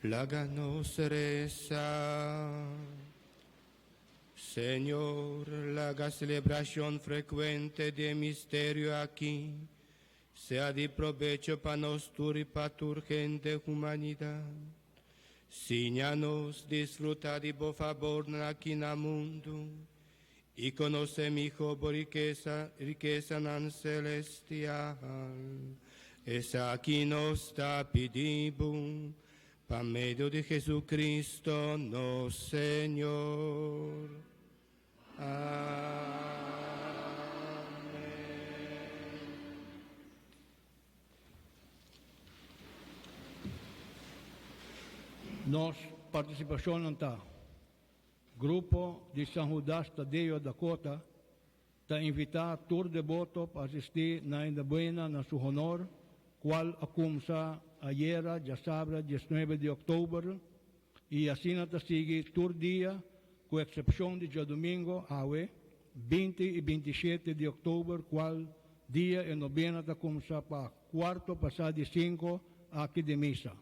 Laga nos resa. Señor, laga selebrashon frekuente di e misterio aki sea di probecho pa nos tur i pa tur hende humanidat. Siña nos disfrutá di bo fabornan aki na mundu i konosé mihó bo rikesa, rikesanan selestial. Esaki nos ta pidi bo pa medio di Jesucristo nos Señor. Amèn. Nos partisipashonnan ta, Grupo di San Judas Tadeo Dakota ta invitá tur deboto pa asistí na e nobuena na su honor, kual a kumsa ayera djasabra 19 di òktober i asina ta sigui tur dia ku eksepshon di djadumingo awe 20 i 27 di òktober kual dia e nobena ta kumsa pa kuarto pasá di sinku aki den misa.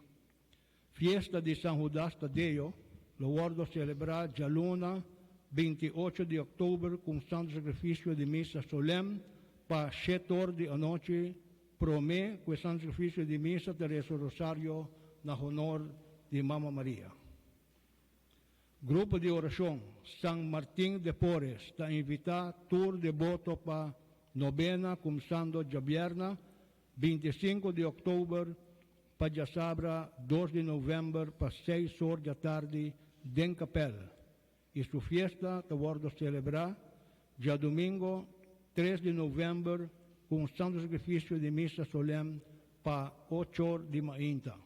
Fiesta di San Judas Tadeo lo wòrdu selebrá djaluna 28 di òktober ku un Santu Sakrifisio di Misa solèm pa shet'or di anochi promé ku e Santu Sakrifisio di Misa ta resa Rosario na honor di Mama Maria. Grupo di orashon San Martin de Porres ta invitá tur deboto pa nobena kumsando djabièrna 25 di òktober pa djasabra 2 di novèmber pa seis or djatardi den kapèl i su fiesta ta wòrdu selebrá djadumingo 3 di novèmber ku un Santu Sakrifisio di Misa solèm pa ochor di mainta.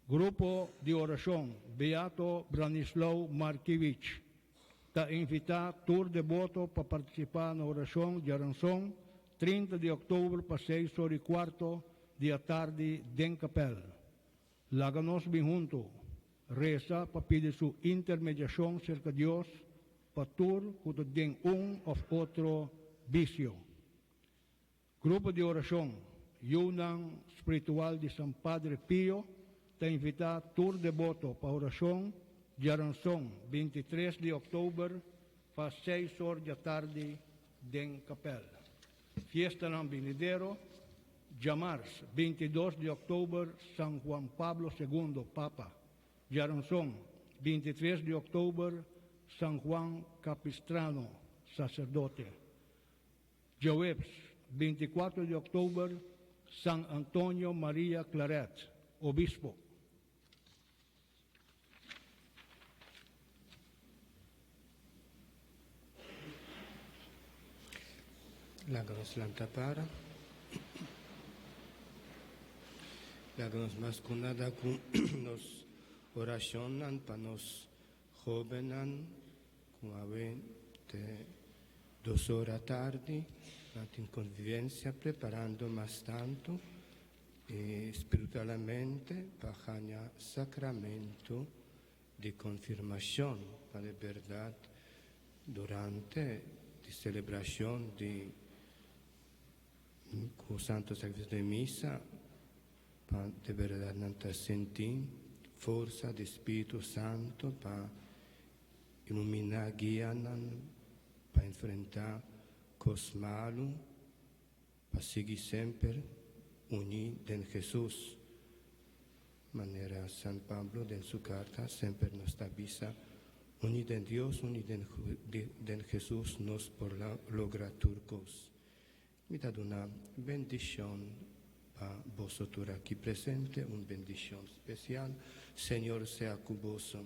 Grupo di orashon Beato Branislaw Markiewicz ta invitá tur deboto pa partisipá na orashon djaranson 30 di òktober pa seis or i kuarto di atardi den kapèl. Laga nos bin huntu resa pa pidi su intermediashon serka Dios pa tur ku ta den un òf otro bisio. Grupo di orashon Yunan Spiritual di San Padre Pio ta invitá tur deboto pa orashon djaranson 23 di òktober pa seis or djatardi den kapèl. Fiestanan binidero, djamars 22 di òktober San Juan Pablo Segundo, Papa, djaranson. 23 di òktober, San Juan Capistrano, saserdote. Djaweps, 24 di òktober, San Antonio Maria Claret, obispo. Laga nos lanta para. Laga nos mas ku nada ku nos orashonnan pa nos hóbennan ku awe te dos ora tardi nan tin konvivensia preparando mas tantu spiritualmente pa haña sakramento di konfirmashon pa de bèrdat durante di selebrashon di ku Santo Sakrifisio di Misa pa de bèrdat nan ta sinti forsa di Spiritu Santo pa iluminá guia nan pa enfrentá kos malu. Pa sigui semper uní den Hesus. Manera San Pablo den su karta semper nos ta bisa, Uní den Dios, uní den Hesus nos por logra tur kos. Mi ta duna bendishon pa boso tur aki presente, un bendishon spesial. Señor sea ku boso.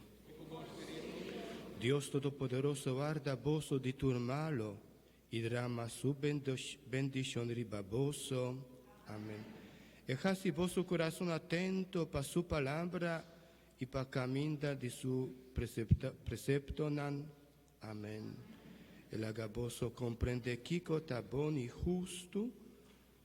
Dios Todopoderoso warda boso di tur malo. I drama su bendishon riba boso. Amen. E hasi boso kurason atento pa su palabra i pa kaminda di su preseptonan. Amen. E laga boso komprendé kiko ta bon i hustu,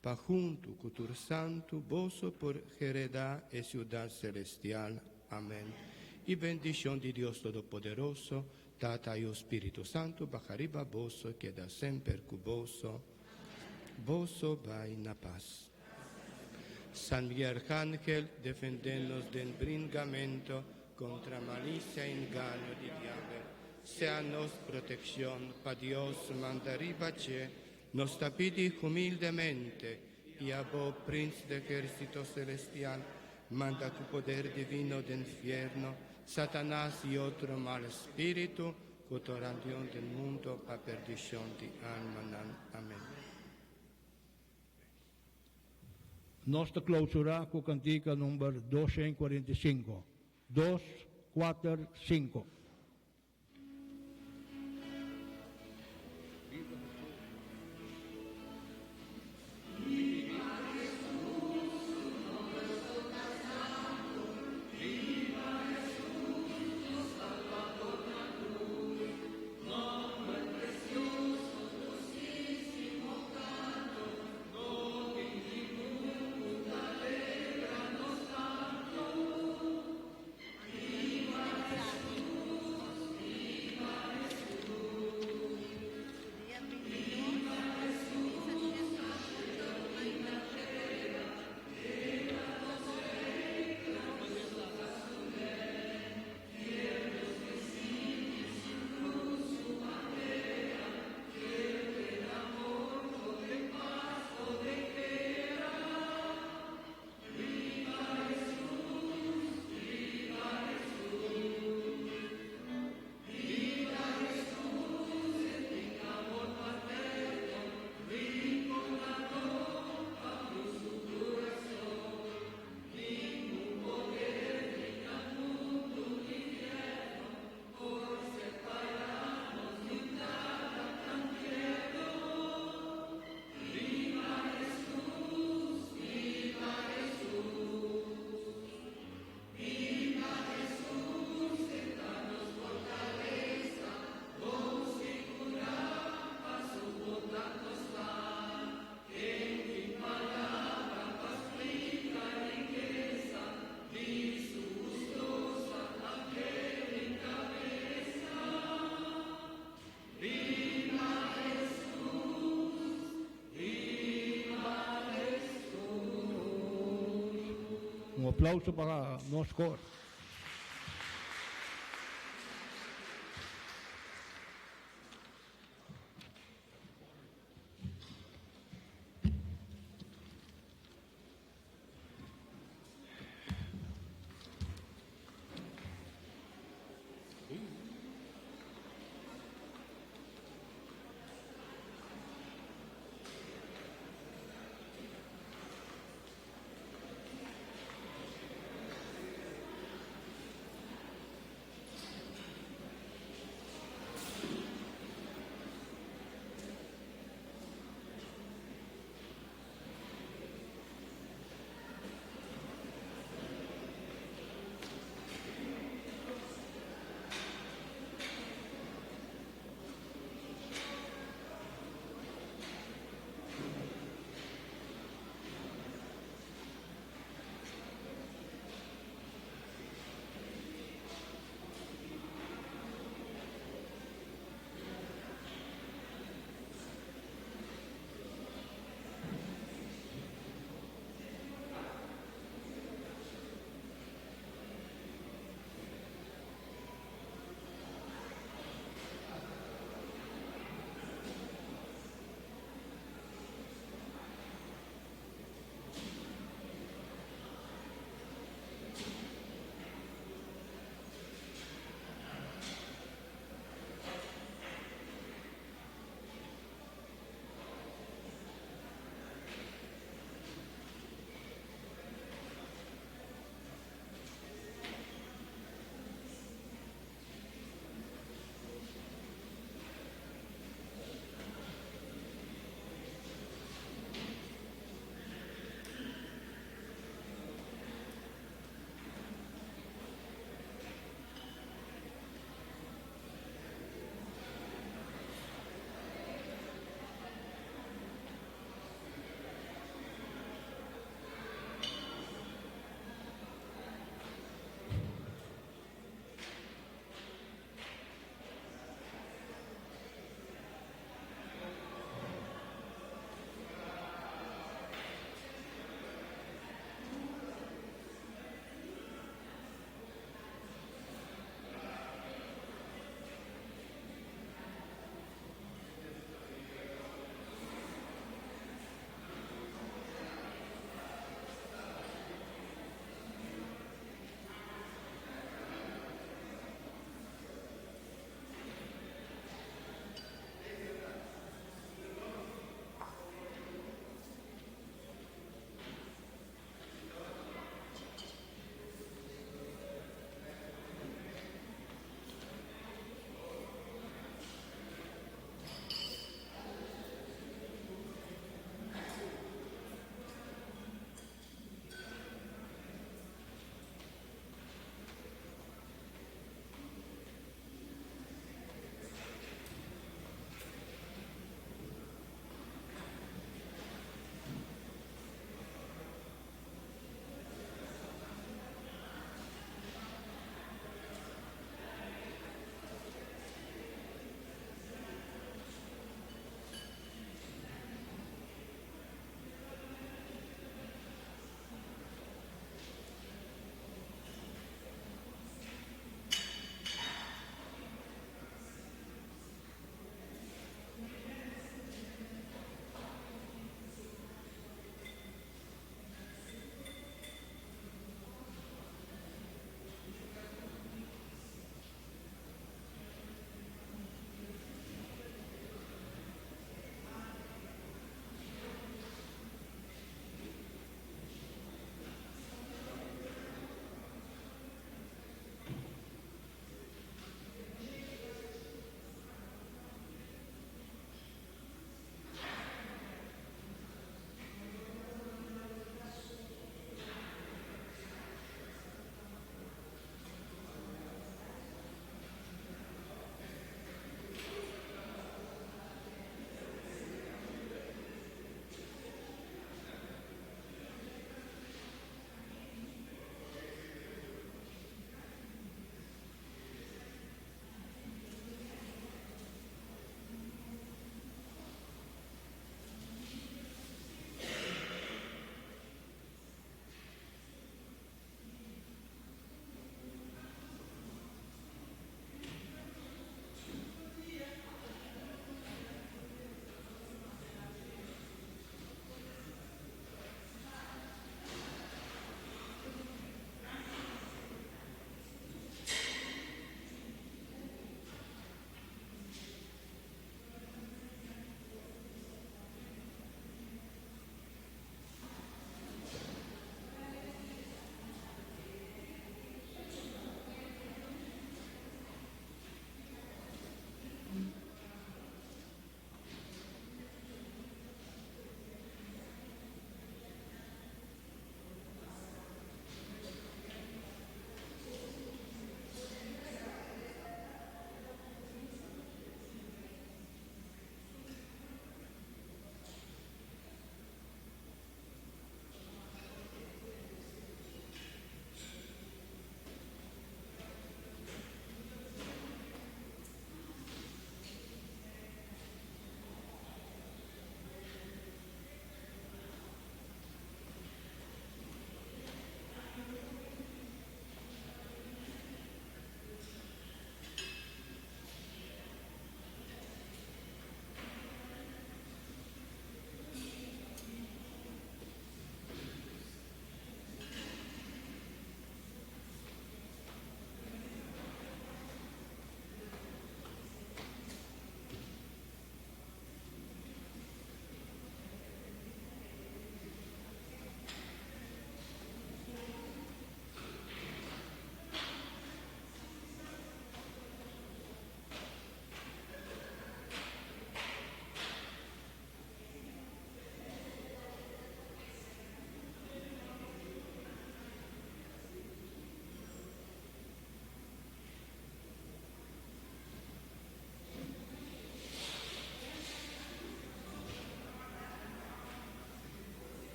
pa huntu ku tur santu boso por heredá e siudat selestial. Amen. I bendishon di Dios Todopoderoso, Tata, Yu, Spiritu Santu baha riba boso i keda semper ku boso. Boso bai na pas. San Miguel Arcángel, defendé nos den bringamento kontra malisia i engaño di diabel. Sea nos protekshon pa Dios manda riba dje Nos ta pidi humildemente i abo, Prins di ehérsito selestial, manda ku poder divino den fierno Satanas i otro mal spiritu ku ta randion den mundo pa perdishon di almanan. Amen. Nos ta klousurá ku kantika number 245. Dos, kuater, sinku. Un aplauso pa nos kor.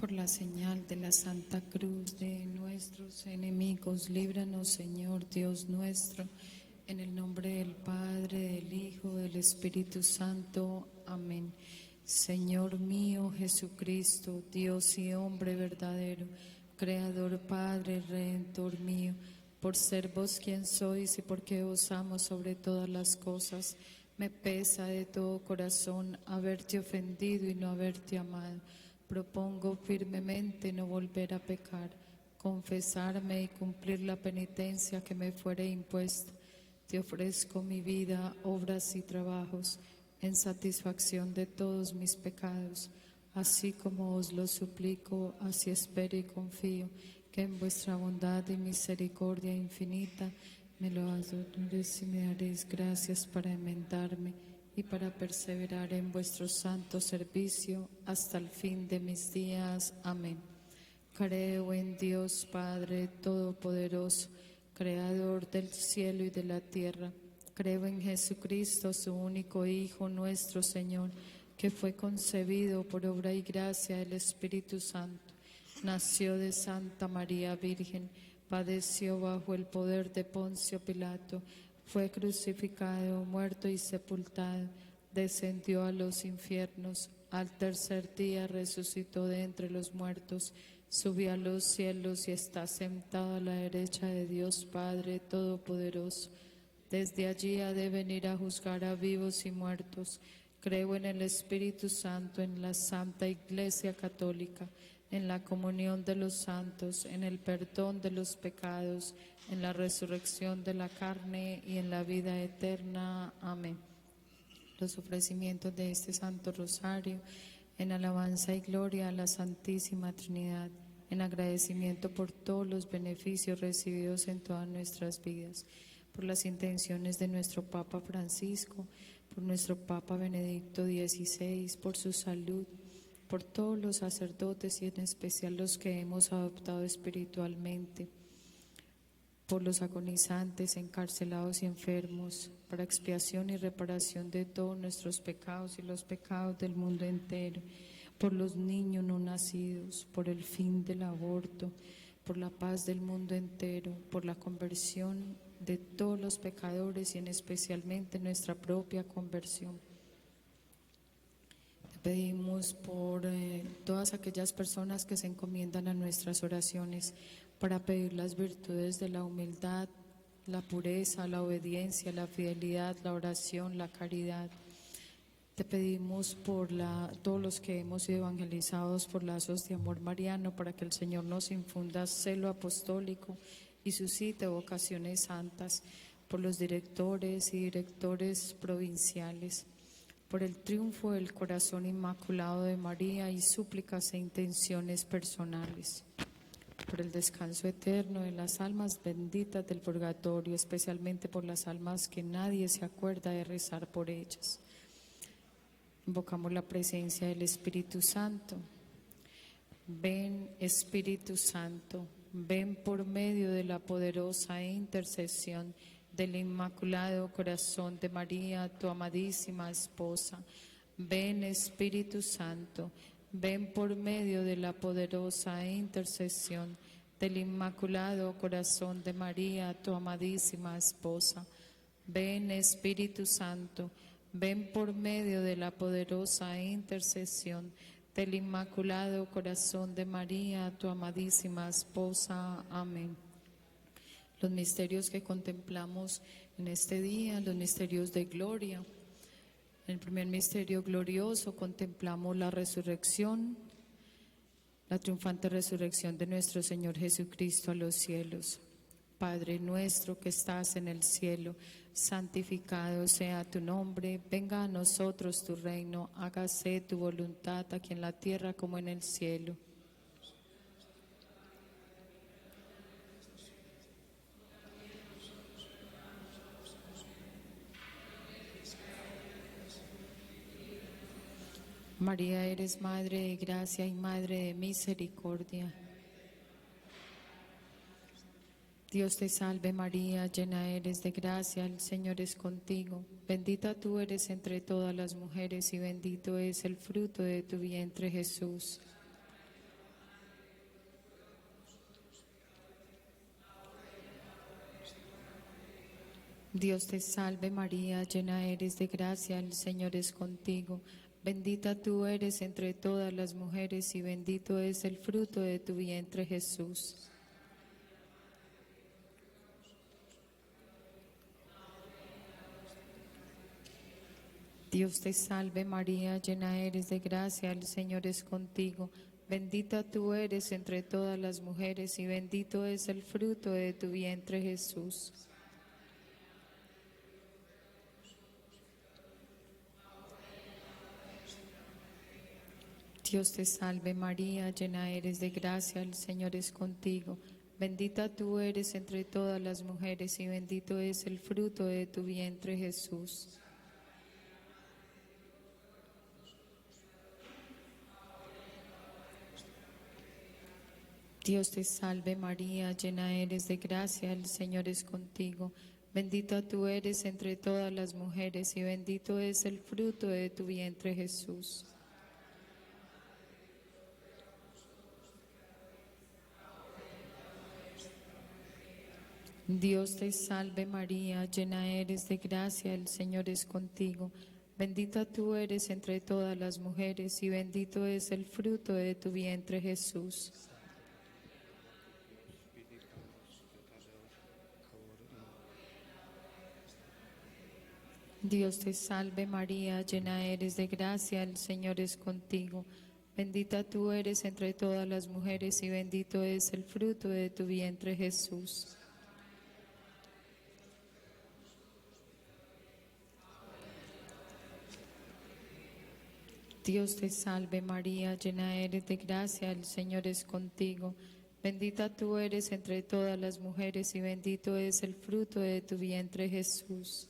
Por la señal de la Santa Cruz de nuestros enemigos, líbranos, Señor Dios nuestro, en el nombre del Padre, del Hijo, del Espíritu Santo. Amén. Señor mío Jesucristo, Dios y hombre verdadero, Creador, Padre, Redentor mío, por ser vos quien sois y porque os amo sobre todas las cosas, me pesa de todo corazón haberte ofendido y no haberte amado. Propongo firmemente no volver a pecar, confesarme y cumplir la penitencia que me fuere impuesta. Te ofrezco mi vida, obras y trabajos en satisfacción de todos mis pecados, así como os lo suplico, así espero y confío que en vuestra bondad y misericordia infinita me lo adoréis y me daréis gracias para enmendarme y para perseverar en vuestro santo servicio hasta el fin de mis días. Amén. Creo en Dios Padre Todopoderoso, Creador del cielo y de la tierra. Creo en Jesucristo, su único Hijo, nuestro Señor, que fue concebido por obra y gracia del Espíritu Santo. Nació de Santa María Virgen, padeció bajo el poder de Poncio Pilato, fue crucificado, muerto y sepultado, descendió a los infiernos, al tercer día resucitó de entre los muertos, subió a los cielos y está sentado a la derecha de Dios Padre Todopoderoso. Desde allí ha de venir a juzgar a vivos y muertos. Creo en el Espíritu Santo, en la Santa Iglesia Católica, en la comunión de los santos, en el perdón de los pecados, en la resurrección de la carne y en la vida eterna. Amén. Los ofrecimientos de este Santo Rosario, en alabanza y gloria a la Santísima Trinidad, en agradecimiento por todos los beneficios recibidos en todas nuestras vidas, por las intenciones de nuestro Papa Francisco, por nuestro Papa Benedicto XVI, por su salud, por todos los sacerdotes y en especial los que hemos adoptado espiritualmente, por los agonizantes, encarcelados y enfermos, para expiación y reparación de todos nuestros pecados y los pecados del mundo entero, por los niños no nacidos, por el fin del aborto, por la paz del mundo entero, por la conversión de todos los pecadores y en especialmente nuestra propia conversión. Te pedimos por todas aquellas personas que se encomiendan a nuestras oraciones para pedir las virtudes de la humildad, la pureza, la obediencia, la fidelidad, la oración, la caridad. Te pedimos por todos los que hemos sido evangelizados por lazos de amor mariano, para que el Señor nos infunda celo apostólico y suscite vocaciones santas, por los directores y directores provinciales, por el triunfo del corazón inmaculado de María y súplicas e intenciones personales, por el descanso eterno de las almas benditas del purgatorio, especialmente por las almas que nadie se acuerda de rezar por ellas. Invocamos la presencia del Espíritu Santo. Ven, Espíritu Santo, ven por medio de la poderosa intercesión del Inmaculado Corazón de María, tu amadísima esposa. Ven, Espíritu Santo, ven por medio de la poderosa intercesión del Inmaculado Corazón de María, tu amadísima esposa. Ven, Espíritu Santo, ven por medio de la poderosa intercesión del Inmaculado Corazón de María, tu amadísima esposa. Amén. Los misterios que contemplamos en este día, los misterios de gloria. En el primer misterio glorioso contemplamos la resurrección, la triunfante resurrección de nuestro Señor Jesucristo a los cielos. Padre nuestro que estás en el cielo, santificado sea tu nombre, venga a nosotros tu reino, hágase tu voluntad aquí en la tierra como en el cielo. María, eres Madre de gracia y Madre de misericordia. Dios te salve María, llena eres de gracia, el Señor es contigo. Bendita tú eres entre todas las mujeres y bendito es el fruto de tu vientre Jesús. Dios te salve María, llena eres de gracia, el Señor es contigo. Bendita tú eres entre todas las mujeres y bendito es el fruto de tu vientre Jesús. Dios te salve María, llena eres de gracia, el Señor es contigo. Bendita tú eres entre todas las mujeres y bendito es el fruto de tu vientre Jesús. Dios te salve María, llena eres de gracia, el Señor es contigo. Bendita tú eres entre todas las mujeres y bendito es el fruto de tu vientre Jesús. Dios te salve María, llena eres de gracia, el Señor es contigo. Bendita tú eres entre todas las mujeres y bendito es el fruto de tu vientre Jesús. Dios te salve María, llena eres de gracia, el Señor es contigo. Bendita tú eres entre todas las mujeres y bendito es el fruto de tu vientre Jesús. Dios te salve María, llena eres de gracia, el Señor es contigo. Bendita tú eres entre todas las mujeres y bendito es el fruto de tu vientre Jesús. Dios te salve María, llena eres de gracia, el Señor es contigo. Bendita tú eres entre todas las mujeres y bendito es el fruto de tu vientre Jesús.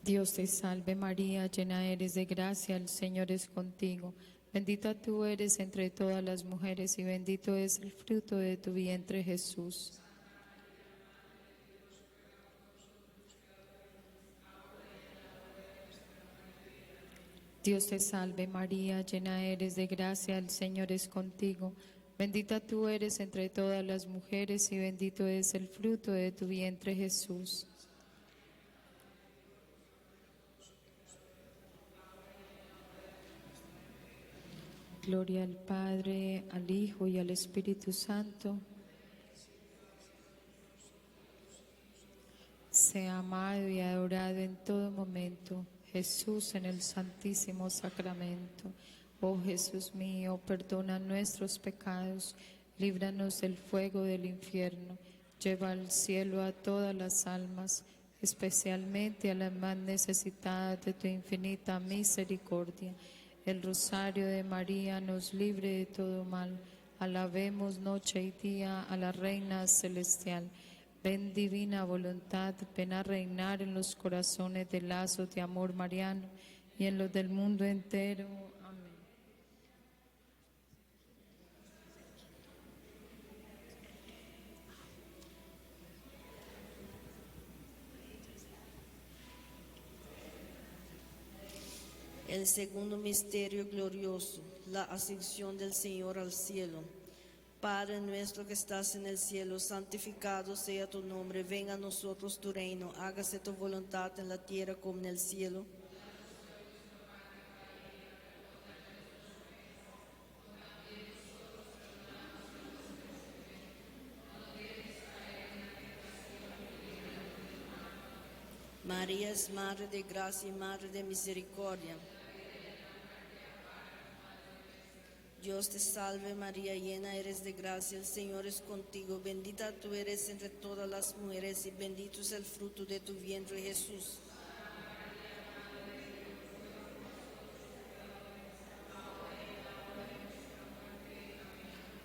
Dios te salve María, llena eres de gracia, el Señor es contigo. Bendita tú eres entre todas las mujeres y bendito es el fruto de tu vientre Jesús. Dios te salve María, llena eres de gracia, el Señor es contigo. Bendita tú eres entre todas las mujeres y bendito es el fruto de tu vientre Jesús. Gloria al Padre, al Hijo y al Espíritu Santo. Sea amado y adorado en todo momento. Jesús en el Santísimo Sacramento. Oh Jesús mío, perdona nuestros pecados, líbranos del fuego del infierno, lleva al cielo a todas las almas, especialmente a las más necesitadas de tu infinita misericordia. El rosario de María nos libre de todo mal. Alabemos noche y día a la Reina Celestial. Ven divina voluntad, ven a reinar en los corazones de lazos de amor mariano y en los del mundo entero. Amén. El segundo misterio glorioso, la ascensión del Señor al cielo. Padre nuestro que estás en el cielo, santificado sea tu nombre, venga a nosotros tu reino, hágase tu voluntad en la tierra como en el cielo. María es Madre de Gracia y Madre de Misericordia. Dios te salve María, llena eres de gracia, el Señor es contigo, bendita tú eres entre todas las mujeres y bendito es el fruto de tu vientre Jesús.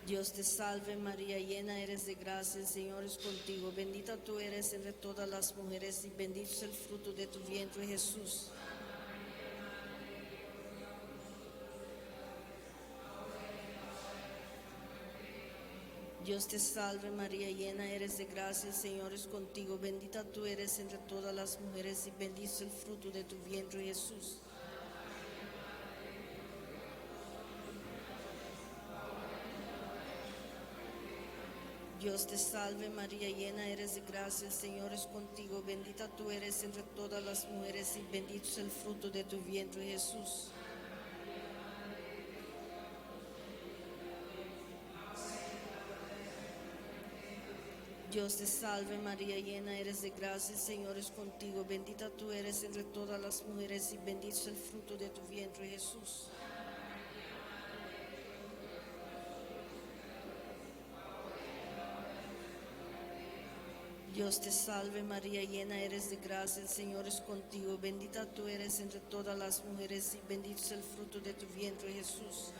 Dios te salve María, llena eres de gracia, el Señor es contigo, bendita tú eres entre todas las mujeres y bendito es el fruto de tu vientre Jesús. Dios te salve María, llena eres de gracia, el Señor es contigo, bendita tú eres entre todas las mujeres y bendito es el fruto de tu vientre Jesús. Dios te salve María, llena eres de gracia, el Señor es contigo, bendita tú eres entre todas las mujeres y bendito es el fruto de tu vientre Jesús. Dios te salve María, llena eres de gracia, el Señor es contigo, bendita tú eres entre todas las mujeres y bendito es el fruto de tu vientre Jesús. Dios te salve María, llena eres de gracia, el Señor es contigo, bendita tú eres entre todas las mujeres y bendito es el fruto de tu vientre Jesús.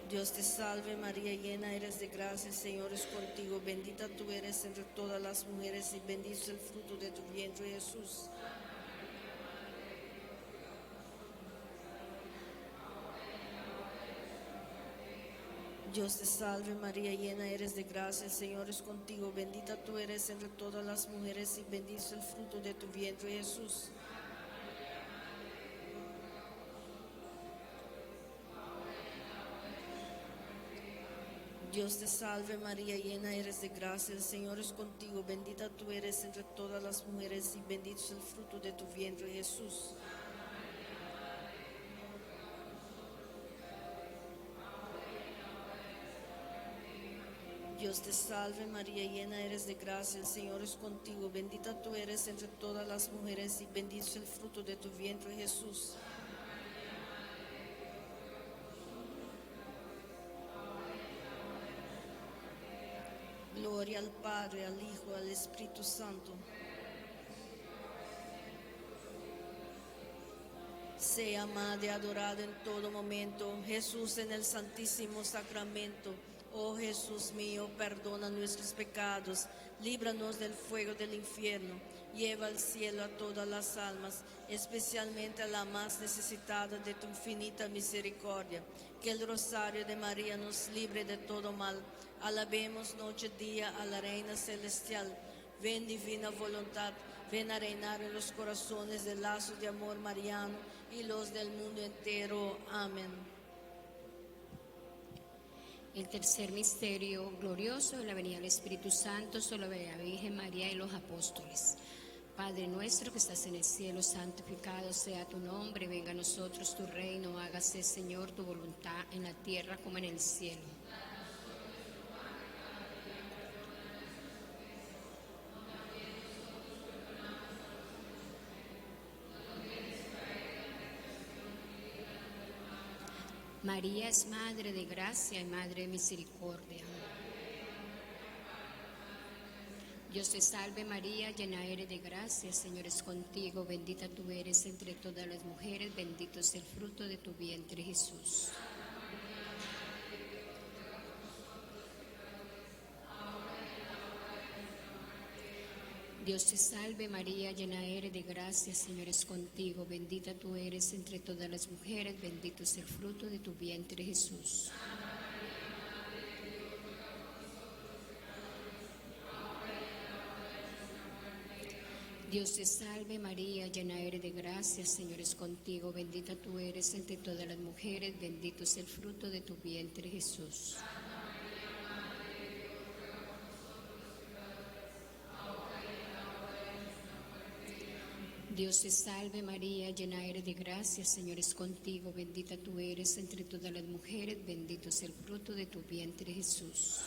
Dios te salve María, llena eres de gracia, el Señor es contigo, bendita tú eres entre todas las mujeres y bendito es el fruto de tu vientre Jesús. Dios te salve María, llena eres de gracia, el Señor es contigo, bendita tú eres entre todas las mujeres y bendito es el fruto de tu vientre Jesús. Dios te salve María, llena eres de gracia, el Señor es contigo, bendita tú eres entre todas las mujeres y bendito es el fruto de tu vientre Jesús. Dios te salve María, llena eres de gracia, el Señor es contigo, bendita tú eres entre todas las mujeres y bendito es el fruto de tu vientre Jesús. Gloria al Padre, al Hijo, al Espíritu Santo. Sea amada y adorada en todo momento, Jesús en el Santísimo Sacramento. Oh Jesús mío, perdona nuestros pecados, líbranos del fuego del infierno, lleva al cielo a todas las almas, especialmente a la más necesitada de tu infinita misericordia. Que el rosario de María nos libre de todo mal. Alabemos noche y día a la Reina Celestial. Ven divina voluntad, ven a reinar en los corazones del lazo de amor mariano y los del mundo entero. Amén. El tercer misterio glorioso de la venida del Espíritu Santo sobre la Virgen María y los apóstoles. Padre nuestro que estás en el cielo, santificado sea tu nombre, venga a nosotros tu reino, hágase Señor tu voluntad en la tierra como en el cielo. María es Madre de Gracia y Madre de Misericordia. Dios te salve María, llena eres de gracia, Señor es contigo, bendita tú eres entre todas las mujeres, bendito es el fruto de tu vientre Jesús. Dios te salve María, llena eres de gracia, Señor es contigo, bendita tú eres entre todas las mujeres, bendito es el fruto de tu vientre Jesús. Dios te salve María, llena eres de gracia, Señor es contigo, bendita tú eres entre todas las mujeres, bendito es el fruto de tu vientre Jesús. Dios te salve María, llena eres de gracia, Señor es contigo, bendita tú eres entre todas las mujeres, bendito es el fruto de tu vientre Jesús.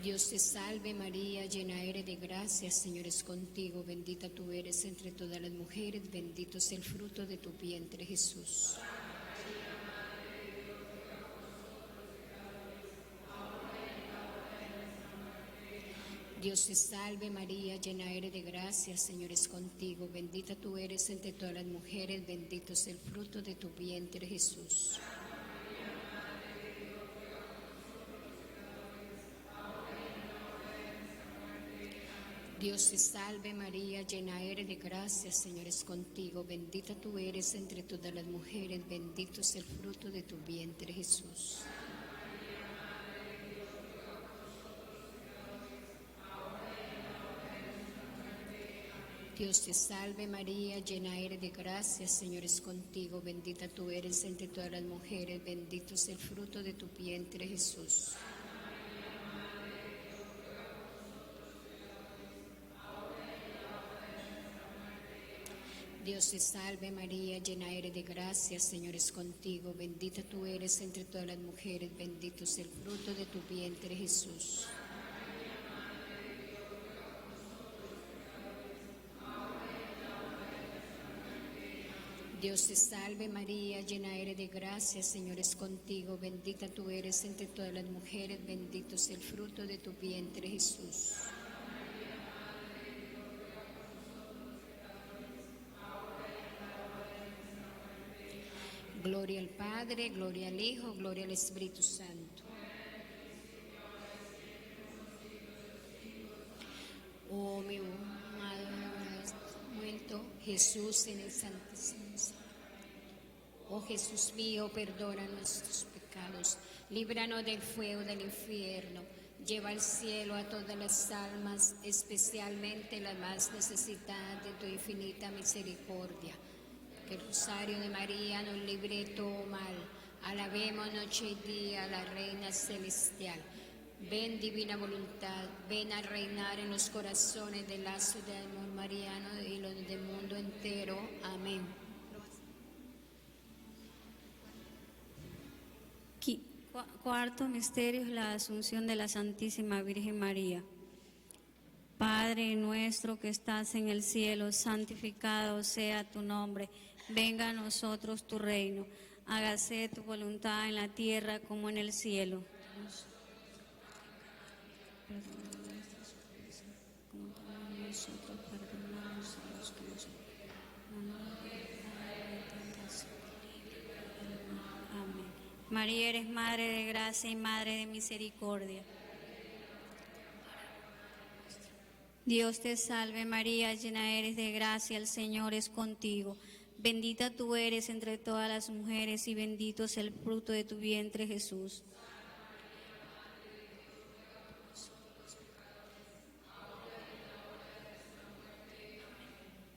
Dios te salve María, llena eres de gracia, Señor es contigo, bendita tú eres entre todas las mujeres, bendito es el fruto de tu vientre Jesús. Dios te salve María, llena eres de gracia, Señor es contigo, bendita tú eres entre todas las mujeres, bendito es el fruto de tu vientre Jesús. Dios te salve María, llena eres de gracia, Señor es contigo, bendita tú eres entre todas las mujeres, bendito es el fruto de tu vientre Jesús. Dios te salve María, llena eres de gracia, Señor es contigo, bendita tú eres entre todas las mujeres, bendito es el fruto de tu vientre Jesús. Dios te salve María, llena eres de gracia, Señor es contigo, bendita tú eres entre todas las mujeres, bendito es el fruto de tu vientre Jesús. Dios te salve María, llena eres de gracia, Señor es contigo, bendita tú eres entre todas las mujeres, bendito es el fruto de tu vientre Jesús. Gloria al Padre, gloria al Hijo, gloria al Espíritu Santo. Oh mi amado momento, Jesús en el Santísimo Sacramento. Oh Jesús mío, perdona nuestros pecados, líbranos del fuego del infierno, lleva al cielo a todas las almas, especialmente las más necesitadas de tu infinita misericordia. Que el rosario de María nos libre de todo mal. Alabemos noche y día a la Reina Celestial. Ven divina voluntad, ven a reinar en los corazones del lazo de amor mariano y los del mundo entero. Amén. Cuarto misterio es la asunción de la Santísima Virgen María. Padre nuestro que estás en el cielo, santificado sea tu nombre. Venga a nosotros tu reino. Hágase tu voluntad en la tierra como en el cielo. Perdona nuestras ofensas, como también nosotros perdonamos a los que nos No nos dejes caer en tentación, líbranos del mal. Amén. María, eres Madre de gracia y Madre de misericordia. Dios te salve María, llena eres de gracia, el Señor es contigo. Bendita tú eres entre todas las mujeres y bendito es el fruto de tu vientre Jesús.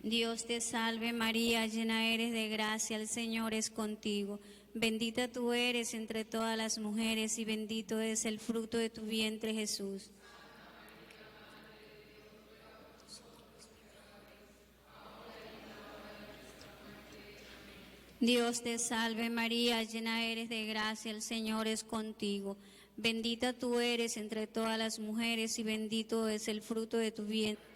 Dios te salve María, llena eres de gracia, el Señor es contigo. Bendita tú eres entre todas las mujeres y bendito es el fruto de tu vientre Jesús. Dios te salve María, llena eres de gracia, el Señor es contigo. Bendita tú eres entre todas las mujeres y bendito es el fruto de tu vientre.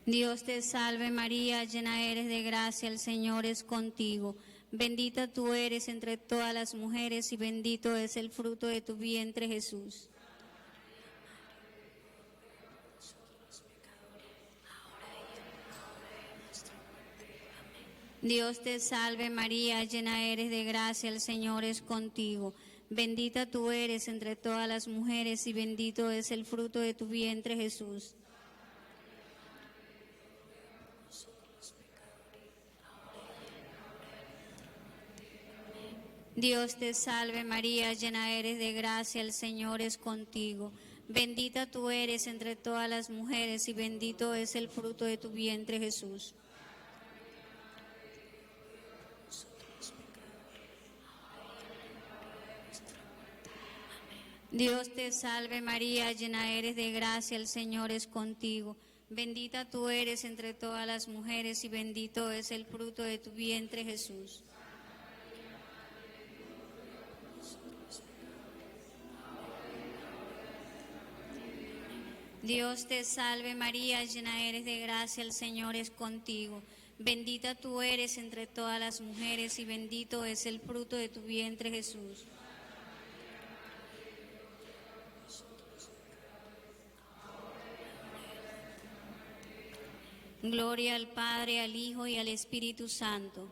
Dios te salve María, llena eres de gracia, el Señor es contigo. Bendita tú eres entre todas las mujeres y bendito es el fruto de tu vientre Jesús. Dios te salve María, llena eres de gracia, el Señor es contigo. Bendita tú eres entre todas las mujeres y bendito es el fruto de tu vientre Jesús. Dios te salve María, llena eres de gracia, el Señor es contigo. Bendita tú eres entre todas las mujeres y bendito es el fruto de tu vientre Jesús. Dios te salve María, llena eres de gracia, el Señor es contigo. Bendita tú eres entre todas las mujeres y bendito es el fruto de tu vientre Jesús. Dios te salve María, llena eres de gracia, el Señor es contigo. Bendita tú eres entre todas las mujeres y bendito es el fruto de tu vientre Jesús. Gloria al Padre, al Hijo y al Espíritu Santo.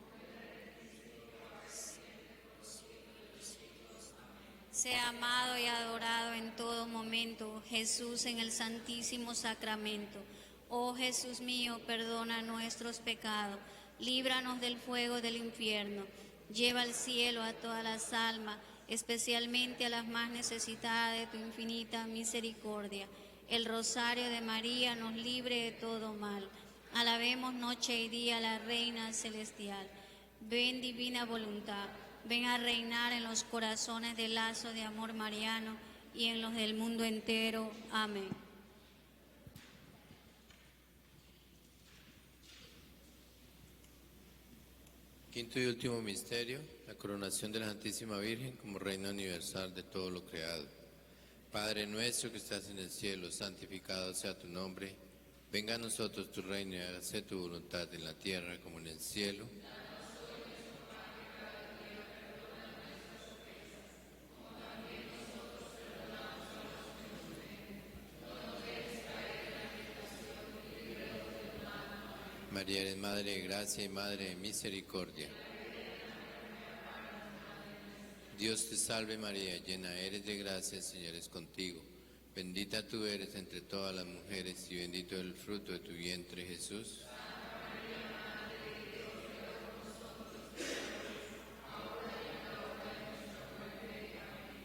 Sea amado y adorado en todo momento, Jesús en el Santísimo Sacramento. Oh Jesús mío, perdona nuestros pecados, líbranos del fuego del infierno, lleva al cielo a todas las almas, especialmente a las más necesitadas de tu infinita misericordia. El rosario de María nos libre de todo mal. Alabemos noche y día a la Reina Celestial. Ven divina voluntad, ven a reinar en los corazones del lazo de amor mariano y en los del mundo entero. Amén. Quinto y último misterio, la coronación de la Santísima Virgen como Reina Universal de todo lo creado. Padre nuestro que estás en el cielo, santificado sea tu nombre. Venga a nosotros tu reino y hágase tu voluntad en la tierra como en el cielo. María eres Madre de Gracia y Madre de Misericordia. Dios te salve María, llena eres de gracia, el Señor es contigo. Bendita tú eres entre todas las mujeres y bendito el fruto de tu vientre Jesús.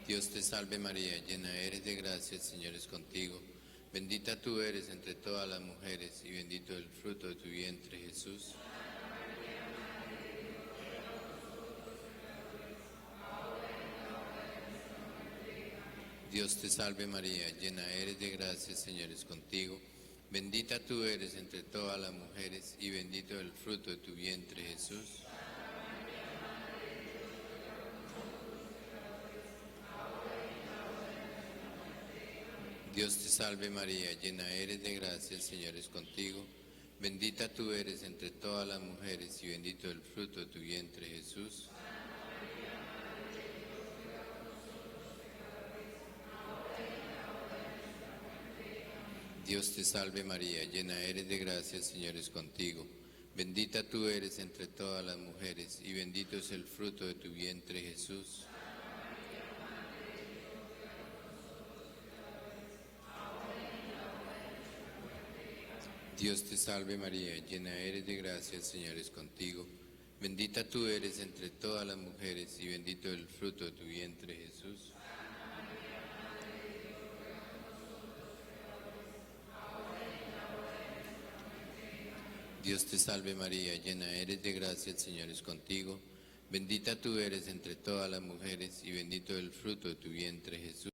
Dios te salve María, llena eres de gracia, el Señor es contigo. Bendita tú eres entre todas las mujeres y bendito el fruto de tu vientre Jesús. Dios te salve María, llena eres de gracia, el Señor es contigo. Bendita tú eres entre todas las mujeres y bendito el fruto de tu vientre Jesús. Dios te salve María, llena eres de gracia, el Señor es contigo. Bendita tú eres entre todas las mujeres y bendito el fruto de tu vientre Jesús. Dios te salve María, llena eres de gracia, el Señor es contigo. Bendita tú eres entre todas las mujeres y bendito es el fruto de tu vientre Jesús. Dios te salve María, llena eres de gracia, el Señor es contigo. Bendita tú eres entre todas las mujeres y bendito el fruto de tu vientre Jesús. Dios te salve María, llena eres de gracia, el Señor es contigo. Bendita tú eres entre todas las mujeres y bendito el fruto de tu vientre Jesús.